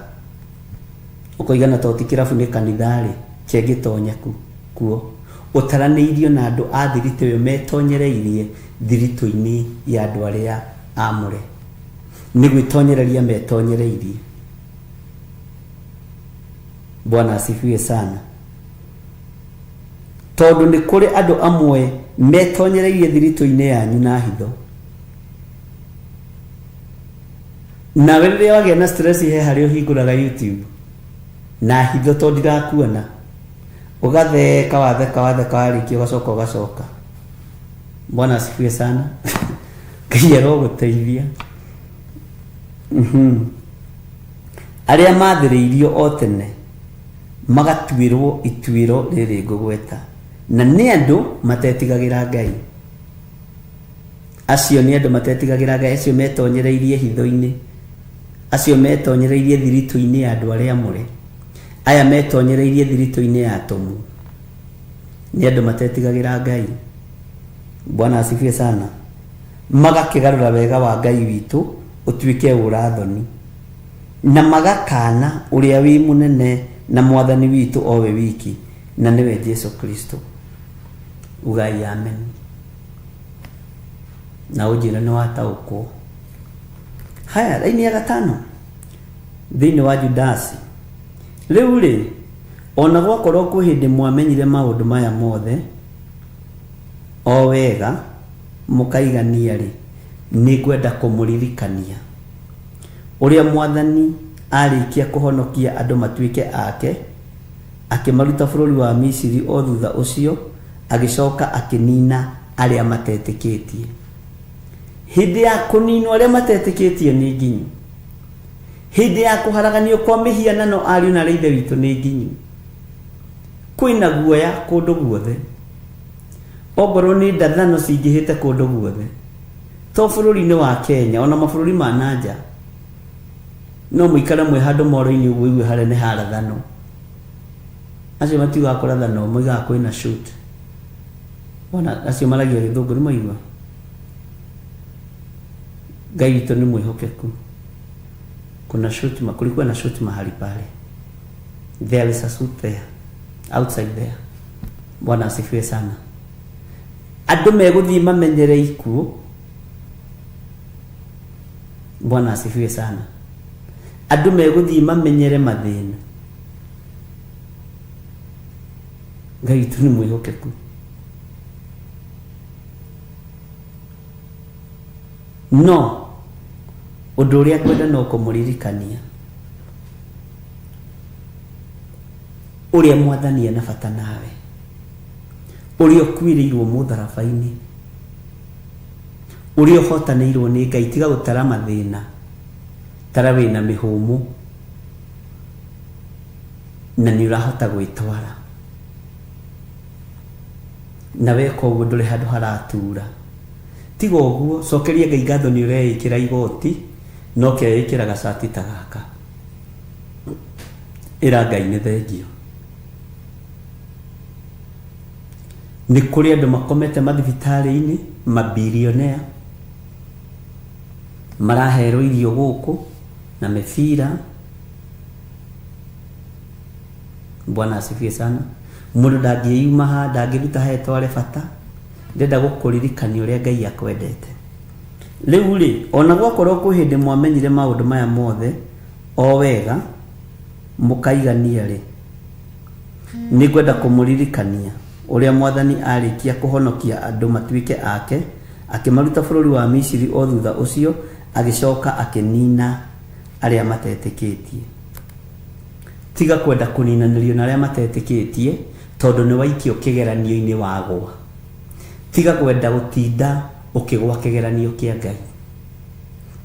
ũkoiga na to ti kĩrabu nĩ kanitha rĩ, kĩngĩtonya ku kuo. Ũtaranĩirio na andũ a thiritũ ĩyo metonyereirie thiritũ-inĩ ya andũ arĩa amũre. Nĩ gwĩtonyereria metonyereirie. Bwana asifiwe sana. Tondũ nĩ kũrĩ andũ amwe metonyereirie thiritũ-inĩ yanyu na hitho. Nawe rĩrĩa wagĩa na stress he harĩa ũhingũraga YouTube na hitho tondũ ndirakuona, ũgatheka watheka watheka warĩkia ũgacoka ũgacoka. Bwana asifiwe sana. Ngai arogũteithia. Arĩa maathĩrĩirio o tene magatuĩrwo ituĩro rĩrĩ ngũgweta, na nĩ andũ matetigagĩra Ngai. Acio nĩ andũ matetigagĩra Ngai, acio metonyereirie hitho-inĩ, acio metonyereirie thiritũ-inĩ ya andũ arĩa amũre, aya metonyereirie thiritũ-inĩ ya atũmwo, nĩ andũ matetigagĩra Ngai. Bwana asifiwe sana. Magakĩgarũra wega wa Ngai witũ ũtuĩke ũũra-thoni, na magakaana ũrĩa wĩ mũnene na Mwathani witũ o we wiki, na nĩwe Jesu Kristo. Ugai amen. Na ũnjĩre nĩ wataũkwo. Haya, raini ya gatano thĩinĩ wa Judasi. Rĩu rĩ, ona gwakorwo kwĩ hĩndĩ mwamenyire maũndũ maya mothe o wega mũkaigania-rĩ, nĩngwenda kũmũririkania ũrĩa Mwathani aarĩkia kũhonokia andũ matuĩke ake, akĩmaruta bũrũri wa Misiri o thutha ũcio agĩcoka akĩnina arĩa matetĩkĩtie. Hĩndĩ ya kũninwo arĩa matetĩkĩtie nĩ nginyu. Hĩndĩ ya kũharaganio kwa mĩhianano ariũ na aarĩ a Ithe witũ nĩ nginyu. Kwĩna guoya kũndũ guothe. Ongorwo nĩ ndathano cingĩhĩte kũndũ guothe. To bũrũri-inĩ wa Kenya, ona mabũrũri ma na nja. No mũikare mwĩ handũ moro-inĩ ũguo ũigue harĩa nĩ harathanwo. Acio matiugaga kũrathanwo, moigaga kwĩna shoot. Wona acio maragia gĩthũngũ nĩ mwaigua? Ngai witũ nĩ mwĩhokeku. Kuna shoot, kulikuwa na shoot mahali pale. There is a shoot there, outside there. Bwana asifiwe sana. Andũ megũthiĩ mamenyere ikuũ. Bwana asifiwe sana. Andũ megũthiĩ mamenyere mathĩna. Ngai witũ nĩ mwĩhokeku. No ũndũ ũrĩa ngwenda no kũmũririkania ũrĩa Mwathani ena bata nawe, ũrĩa ũkuĩrĩirwo mũtharaba-inĩ, ũrĩa ũhotanĩirwo nĩ Ngai. Tiga gũtara mathĩna, tara wĩna mĩhũmũ na nĩ ũrahota gwĩtwara. Na weka ũguo ndũrĩ handũ haratura. Tiga ũguo, cokeria Ngai ngatho nĩ ũreĩkĩra igoti na ũkeĩkĩra gacati ta gaka. Ĩra Ngai nĩ thengio. Nĩ kũrĩ andũ makomete mathibitarĩ-inĩ, mabilionea, maraherwo irio gũkũ na mĩbira. Bwana asifiwe sana. Mũndũ ndangĩyuma haha, ndangĩruta haha etware bata. Ndĩrenda gũkũririkania ũrĩa Ngai akwendete. Rĩu rĩ, o na gwakorwo kwĩ hĩndĩ mwamenyire maũndũ maya mothe o wega mũkaigania-rĩ, nĩngwenda kũmũririkania ũrĩa Mwathani aarĩkia kũhonokia andũ matuĩke ake, akĩmaruta bũrũri wa Misiri o thutha ũcio agĩcoka akĩnina arĩa matetĩkĩtie. Tiga kwenda kũninanĩrio na arĩa matetĩkĩtie, tondũ nĩwaikio kĩgeranio-inĩ wagwa. Tiga kwenda gũtinda ũkĩgwa kĩgeranio kĩa Ngai.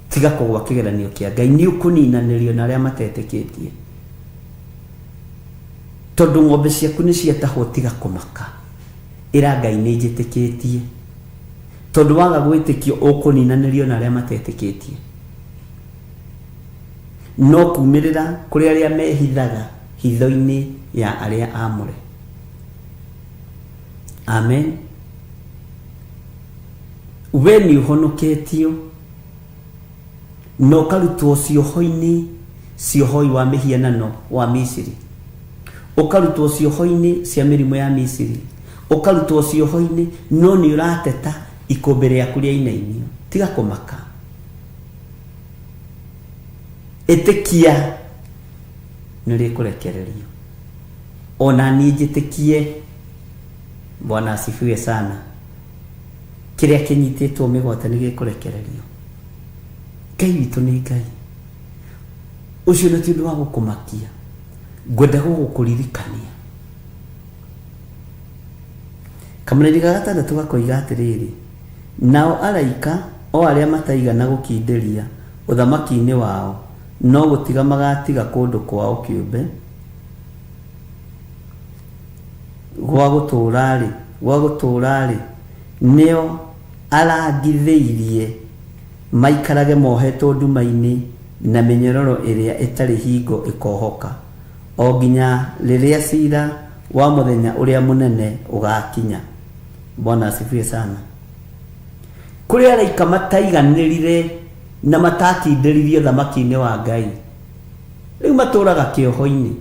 Tiga kũgwa kĩgeranio kĩa Ngai, nĩ ũkũninanĩrio na arĩa matetĩkĩtie. Tondũ ng'ombe ciaku nĩ ciatahwo tiga kũmaka. Ĩra Ngai nĩ njĩtĩkĩtie. Tondũ waga gwĩtĩkio ũkũninanĩrio na arĩa matetĩkĩtie. No kumĩrĩra kũrĩ arĩa mehithaga hitho-inĩ ya arĩa aamũre. Amen. We nĩ ũhonoketio na ũkarutwo cioho-inĩ cia ũhoi wa mĩhianano wa Misiri, ũkarutwo cioho-inĩ cia mĩrimũ ya Misiri, ũkarutwo cioho-inĩ, no nĩ ũrateta ikũmbĩ rĩaku rĩainainio. Tiga kũmaka. Ĩtĩkia nĩ rĩkũrekererio. Ona niĩ njĩtĩkie. Bwana asifiwe sana. Kĩrĩa kĩnyitĩtwo mĩgwate nĩ gĩkũrekererio. Ngai witũ nĩ Ngai. Ũcio na ti ũndũ wa gũkũmakia. Ngwenda gũgũkũririkania. Kamũraini ga gatandatũ gakoiga atĩrĩrĩ, nao araika o arĩa mataigana gũkindĩria ũthamaki-inĩ wao, no gũtiga magatiga kũndũ kwao kĩũmbe gwa gũtũũra-rĩ, gwa gũtũũra-rĩ, nĩo arangithĩirie maikarage mohetwo nduma-inĩ na mĩnyororo ĩrĩa ĩtarĩ hingo ĩkohoka, o nginya rĩrĩa cira wa mũthenya ũrĩa mũnene ũgakinya. Bwana asifiwe sana. Kũrĩ araika mataiganĩrire na matakindĩririe ũthamaki-inĩ wa Ngai, rĩu matũũraga kĩoho-inĩ.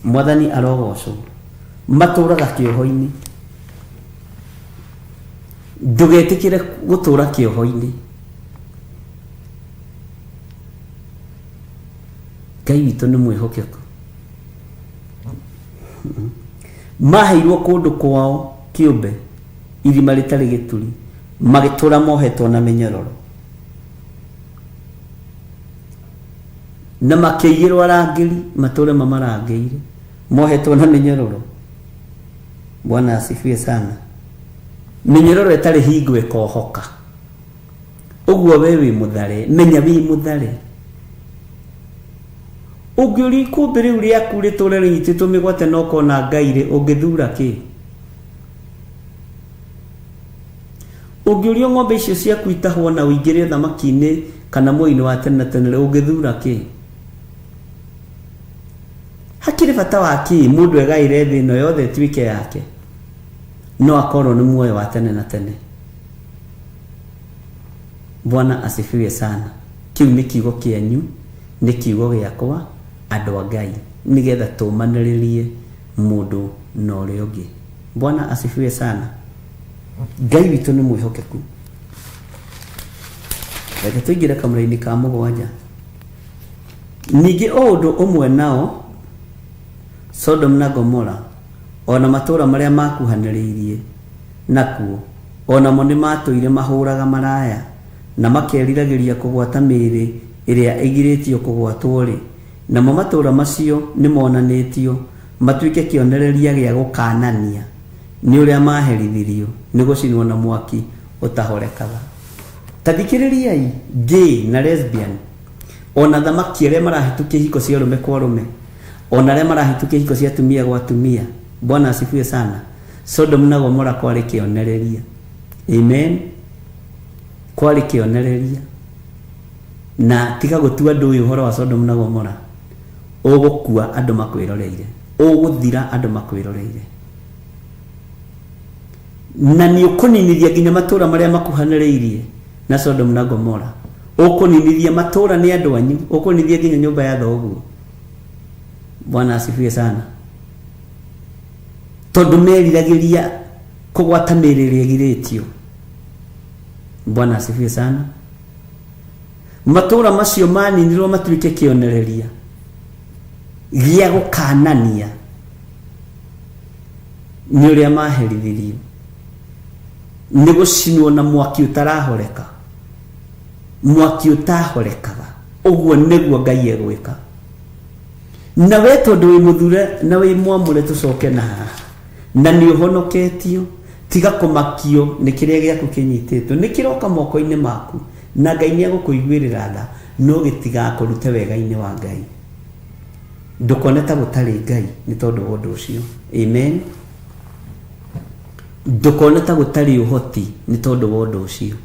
Mwathani arogocwo. Matũũraga kĩoho-inĩ. Ndũgetĩkĩre gũtũũra kĩoho-inĩ. Ngai witũ nĩ mwĩhokeku. Maheirwo kũndũ kwao kĩũmbe, irima rĩtarĩ gĩturi, magĩtũũra mohetwo na mĩnyororo. Na makĩigĩrwo arangĩri matũũre mamarangĩire, mohetwo na mĩnyororo. Bwana asifiwe sana. Mĩnyororo ĩtarĩ hingo ĩkohoka. Ũguo we wĩ mũthare, menya wĩ mũthare. Ũngĩũria ikũmbĩ rĩu rĩaku rĩtũre rĩnyitĩtwo mĩgwate na ũkona Ngai rĩ, ũngĩthura kĩ? Ũngĩũrio ng'ombe icio ciaku itahwo na ũingĩre ũthamaki-inĩ kana muoyo-inĩ wa tene na tene rĩ, ũngĩthura kĩ? Hakĩrĩ bata wa kĩ mũndũ egaĩre thĩ ĩno yothe ĩtuĩke yake, no akorwo nĩ muoyo wa tene na tene? Bwana asifiwe sana. Kĩu nĩ kiugo kĩanyu, nĩ kiugo gĩakwa, andũ a Ngai, nĩgetha tũmanĩrĩrie mũndũ na ũrĩa ũngĩ. Bwana asifiwe sana. Ngai witũ nĩ mwĩhokeku. Reke tũingĩre kamũra-inĩ ka mũgwanja. Ningĩ o ũndũ ũmwe nao, Sodom na Gomora, o na matũũra marĩa maakuhanĩrĩirie nakuo, o namo nĩmaatũire mahũraga maraya, na makeriragĩria kũgwata mĩĩrĩ ĩrĩa ĩgirĩtio kũgwatwo-rĩ, namo matũũra macio nĩmonanĩtio matuĩke kĩonereria gĩa gũkaanania nĩ ũrĩa maaherithirio nĩ gũcinwo na mwaki ũtahorekaga. Ta thikĩrĩriai, gay na lesbian, o na thamaki arĩa marahĩtũkia ihiko cia arũme kwa arũme, o na arĩa marahĩtũkia ihiko cia atumia gwa atumia, Bwana asifiwe sana. Sodom na Gomora kwarĩ kĩonereria. Amen. Kwarĩ kĩonereria. Na tiga gũtua andũ ũyũ ũhoro wa Sodom na Gomora. Ũgũkua andũ makwĩroreire. Ũgũthira andũ makwĩroreire. Na nĩ ũkũninithia nginya matũũra marĩa makuhanĩrĩirie na Sodom na Gomora. Ũkũninithia matũũra nĩ andũ anyu, ũkũninithia nginya nyũmba ya thoguo. Bwana asifiwe sana. Tondũ meriragĩria kũgwata mĩĩrĩ ĩrĩa ĩgirĩtio. Bwana asifiwe sana. Matũũra macio maninirwo matuĩke kĩonereria gĩa gũkanania nĩ ũrĩa maherithirio nĩ gũcinwo na mwaki ũtarahoreka, mwaki ũtahorekaga. Ũguo nĩguo Ngai egwĩka. Na we tondũ wĩ mũthure na wĩ mwamũre, tũcoke na haha na nĩ ũhonoketio, tiga kũmakio nĩ kĩrĩa gĩaku kĩnyitĩtwo, nĩ kĩroka moko-inĩ maku na Ngai nĩ egũkũiguĩrĩra tha, no gĩtigakũrute wega-inĩ wa Ngai. Ndũkone ta gũtarĩ Ngai nĩ tondũ wa ũndũ ũcio. Amen. Ndũkone ta gũtarĩ ũhoti nĩ tondũ wa ũndũ ũcio.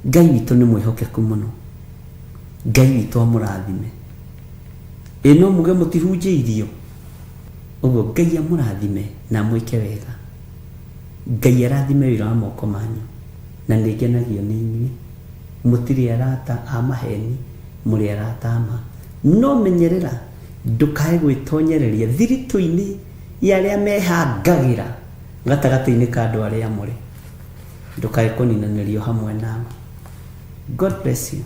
Ngai witũ nĩ mwĩhokeku mũno. Ngai witũ amũrathime. Ĩ no muge mũtihunjĩirio. Ũguo Ngai amũrathime na amwĩke wega. Ngai arathime wĩra wa moko manyu. Na nĩ ngenagio nĩ inyuĩ. Mũtirĩ arata a maheni, mũrĩ arata a ma. No menyerera ndũkae gwĩtonyereria thiritũ-inĩ ya arĩa mehangagĩra gatagatĩ-inĩ ka andũ arĩa amũre. Ndũkae kũninanĩrio hamwe nao. God bless you.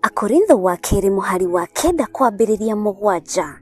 Akorintho wa kerĩ mũhari wa 9 kwambĩrĩria 7.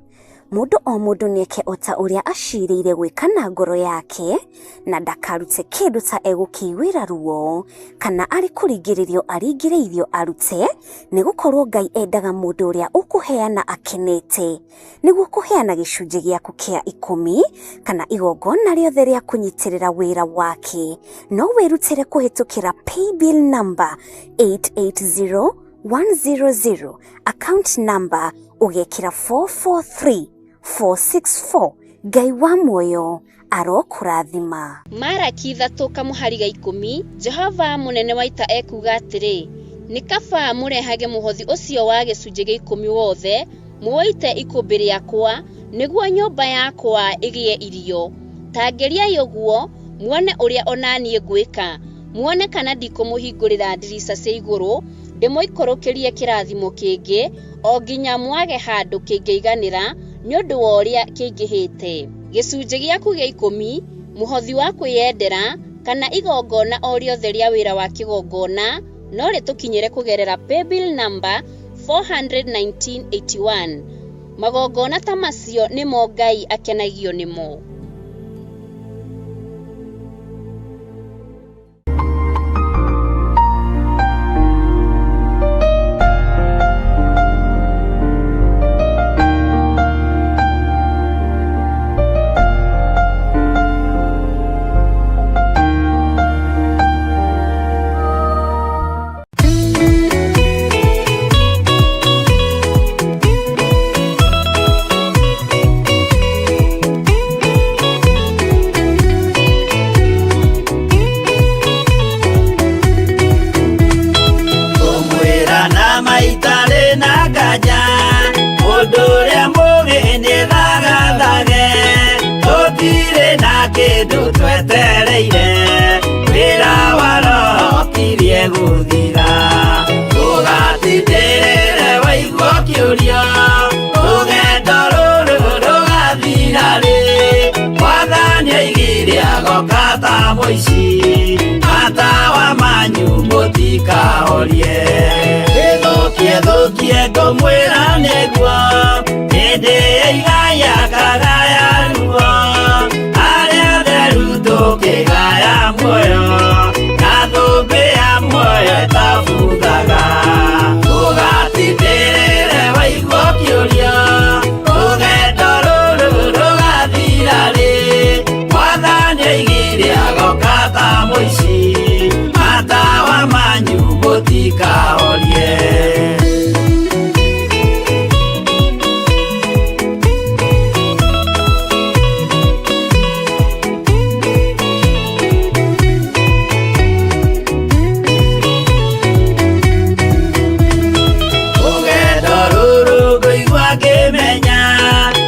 Mũndũ o mũndũ nĩeke o ta ũrĩa acirĩire gwĩka na ngoro yake, na ndakarute kĩndũ ta egũkĩiguĩra ruo, kana arĩ kũringĩrĩrio aringĩrĩirio arute, nĩgũkorwo Ngai endaga mũndũ ũrĩa ũkũheana akenete. Nĩguo kũheana gĩcunjĩ gĩaku kĩa 10 kana igongona rĩothe rĩa kũnyitĩrĩra wĩra wake, no wĩrutĩre kũhĩtũkĩra paybill number 880100, account number ũgekĩra 443464. Ngai wa muoyo arokũrathima. Maraki 3 kamũhari ga 10. Jehova mũnene wa ita ekuuga atĩrĩ, nĩ kaba mũrehage mũhothi ũcio wa gĩcunjĩ gĩa 10 wothe, mũũite ikũmbĩ rĩakwa, nĩguo nyũmba yakwa ĩgĩe irio. Ta ngeriai ũguo, muone ũrĩa ona niĩ ngwĩka, muone kana ndikũmũhingũrĩra ndirica cia igũrũ, ndĩmũikũrũkĩrie kĩrathimo kĩngĩ, o nginya mwage handũ kĩngĩiganĩra nĩ ũndũ wa ũrĩa kĩingĩhĩte. Gĩcunjĩ gĩaku gĩa 10, mũhothi wa kwĩyendera, kana igongona o rĩothe rĩa wĩra wa kĩgongona, no rĩtũkinyĩre kũgerera paybill number 41981. Magongona ta macio nĩmo Ngai akenagio nĩmo. Kindu twetereire wĩra wa Roho kirie gũthira, ũgatindĩrĩre waigua kĩũria, rũgendo rũrũ rũgathira rĩ, Mwathani aigire agoka ta mũici. Mũtikahorie. Ĩthũkie thũkie ngũmwĩra nĩguo, hĩndĩ ĩigaya kagaya ruo, arĩa atheru tũkĩgaya muoyo, na thũmbĩ ya muoyo ĩtabuthaga. Ũgatindĩrĩre waigua ũkĩũria, rũgendo rũrũ rũgathira rĩ? Mwathani oigire agoka ta mũici, matawa manyu mũtikahorie. Rũgendo rũrũ ngũigua ngĩmenya,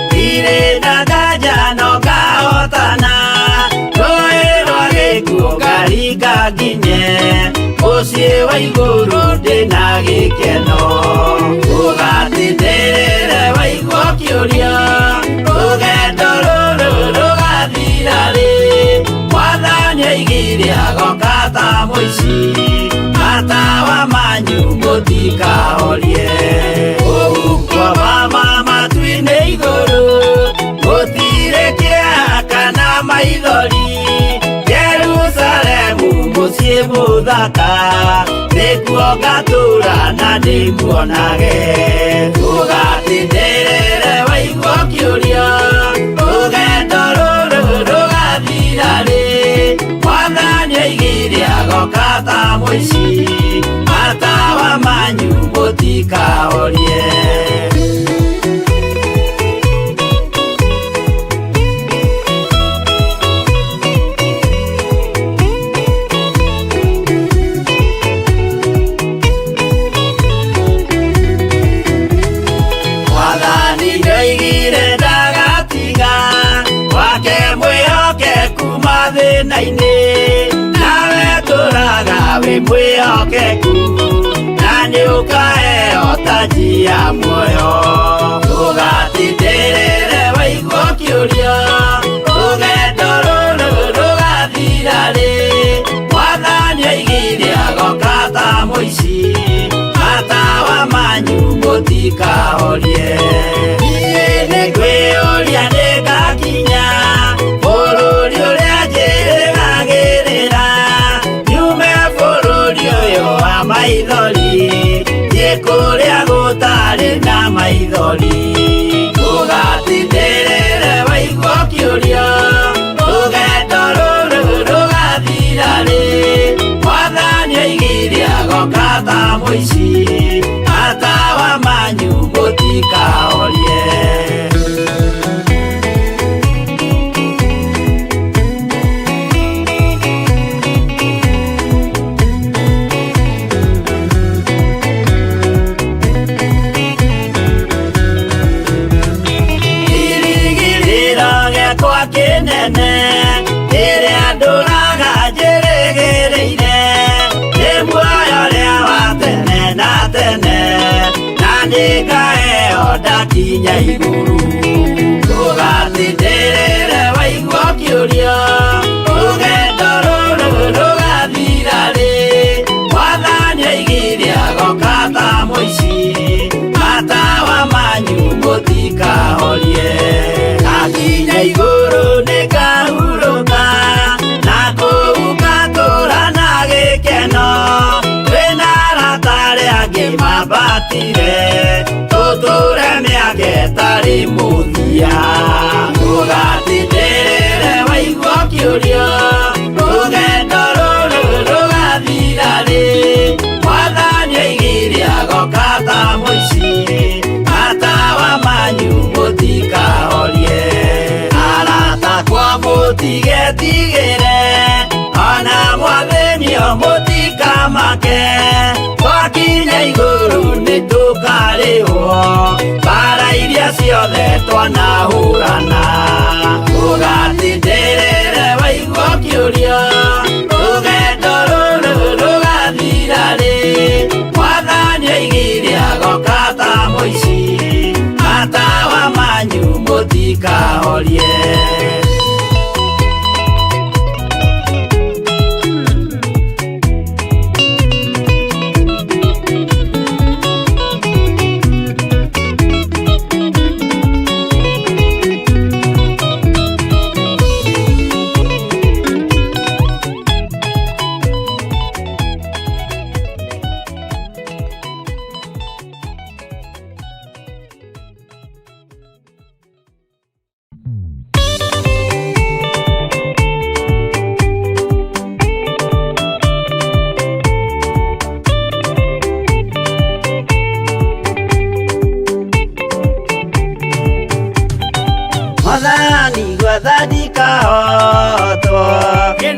ndirĩ na nganja no ngahotana, rũĩ rwa gĩkuũ ngaringa nginye, mũciĩ wa igũrũ ndĩna gĩkeno. Ũgatindĩrĩre waigua ũkĩũria, rũgendo rũrũ rũgathira rĩ? Mwathani oigire agoka ta mũici, matawa manyu mũtikahorie. Kũu kwa mama matu-inĩ igũrũ, gũtirĩ kĩeha kana maithori, Jerusalemu mũciĩ mũthaka, nĩkuo ngatũũra na ndĩmuonage. Ũgatindĩrĩre waigua ũkĩũria, rũgendo rũrũ rũgathira rĩ? Mwathani oigire agoka ta mũici, matawa manyu mũtikahorie. Mwathani nĩoigire ndagatiga, wake mwĩhokeku mathĩna-inĩ, nawe tũraga wĩ mwĩhokeku, na nĩũkaheo taji ya muoyo. Ũgatindĩrĩre waigua ũkĩũria, rũgendo rũrũ rũgathira rĩ? Mwathani oigire agoka ta mũici, matawa manyu mũtikahorie. Niĩ nĩngwĩyũria nĩngakinya bũrũri ũrĩa njĩrĩgagĩrĩra, nyume bũrũri ũyũ wa maithori, thiĩ kũrĩa gũtarĩ na maithori. Ũgatindĩrĩre waigua ũkĩũria, rũgendo rũrũ rũgathira rĩ? Mwathani oigire agoka ta mũici, matawa manyu mũtikahorie. Kĩrĩgĩrĩro gĩakwa kĩnene, kĩrĩa ndũraga njĩrĩgĩrĩire, nĩ muoyo ũrĩa wa tene na tene, na nĩngaheo ndakinya igũrũ. Ũgatindĩrĩre waigua ũkĩũria, rũgendo rũrũ rũgathira rĩ? Mwathani oigire agoka ta mũici, matawa manyu mũtikahorie. Ndakinya igũrũ nĩngahurũka, na kũu ngatũũra na gĩkeno, twĩna arata arĩa angĩ mambatire, tũtũũre mĩaka ĩtarĩ mũthia. Ũgatindĩrĩre waigua ũkĩũria, rũgendo rũrũ rũgathira rĩ? Mwathani oigire agoka ta mũici, matawa manyu mũtikahorie. Arata akwa mũtigetigĩre, ona mwathĩnio mũtikamake, twakinya igũrũ nĩtũkarĩhwo, mbara iria ciothe twanahũrana. Ũgatindĩrĩre waigua ũkĩũria, rũgendo rũrũ rũgathira rĩ? Mwathani oigire agoka ta mũici, matawa manyu mũtikahorie. Gwatha ndikahotwo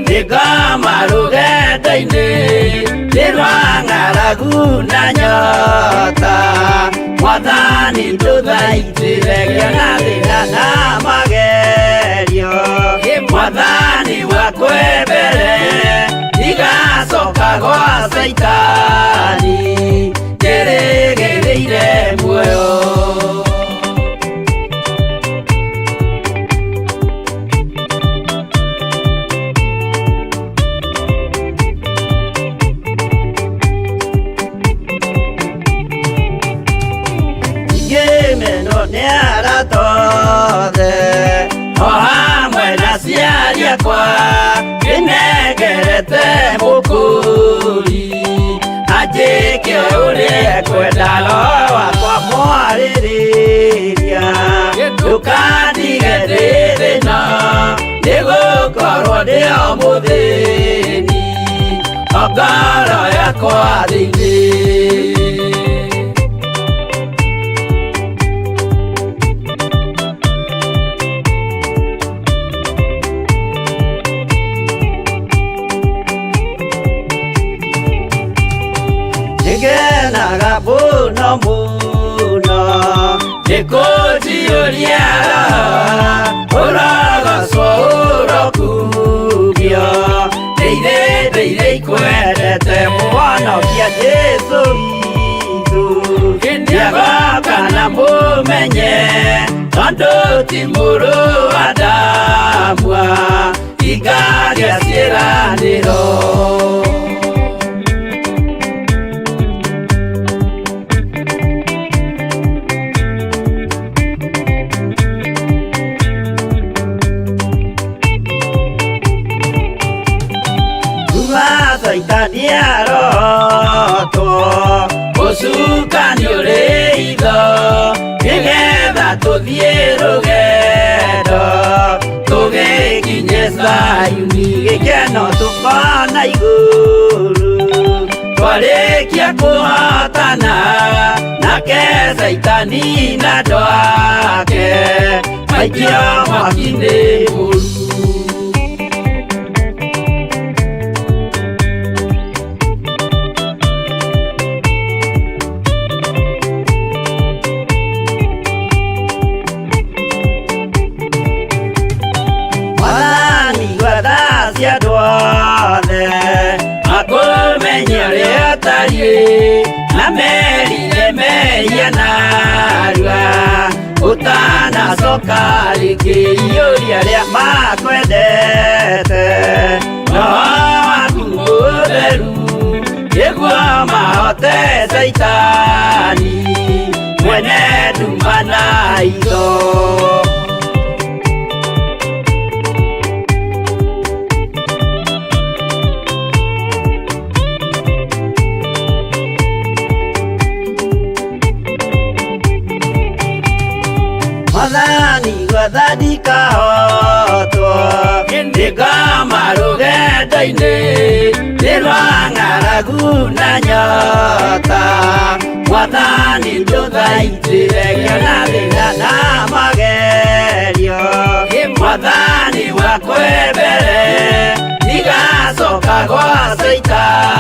nĩngoma rũgendo-inĩ nĩ rwa ng'aragu na nyota Mwathani ndũthaitĩre ngĩona thĩna na magerio Mwathani wakwe mbere ndigacoka gwa Caitani njĩrĩgĩrĩire muoyo. Ngĩmenwo nĩ arata othe o hamwe na aciari akwa ndĩnengerete mũkũri anjĩke ũrĩa ekwenda roho wakwa mwarĩrĩria ndũkandige ndĩ thĩna nĩgũkorwo ndĩ o mũthĩni o ngoro yakwa thĩinĩ. Nĩngenaga mũno mũno nĩkũnjiyũria ũrogocwo ũrokumio ndĩire ndĩire ikwendete mũhonokia Jesũ witũ nĩagoka na mũmenye tondũ ti mũrũ wa Adamu ingagĩa ciĩranĩro. Kuma Caitani arotwo ũcukani ũrĩ itho nĩgetha tũthiĩ rũgendo tũgĩkinye Zayuni gĩkeno tũkona igũrũ twarĩkia kũhotana nake Caitani na andũ ake maikio mwaki-inĩ mũru. Mwathani gwatha cia andũ othe makũmenye ũrĩa ũtariĩ na merire mehia narua ũtanacoka rĩngĩ iyũria arĩa makwendete roho waku mũtheru nĩguo mahote Caitani mwene nduma na itho. Mwathani gwatha ndikahotwo nĩngoma rũgendo-inĩ nĩ rwa ng'aragu na nyota Mwathani ndũthaitĩre ngĩona thĩna na magerio Mwathani wakwe mbere ndigacoka gwa Caitani.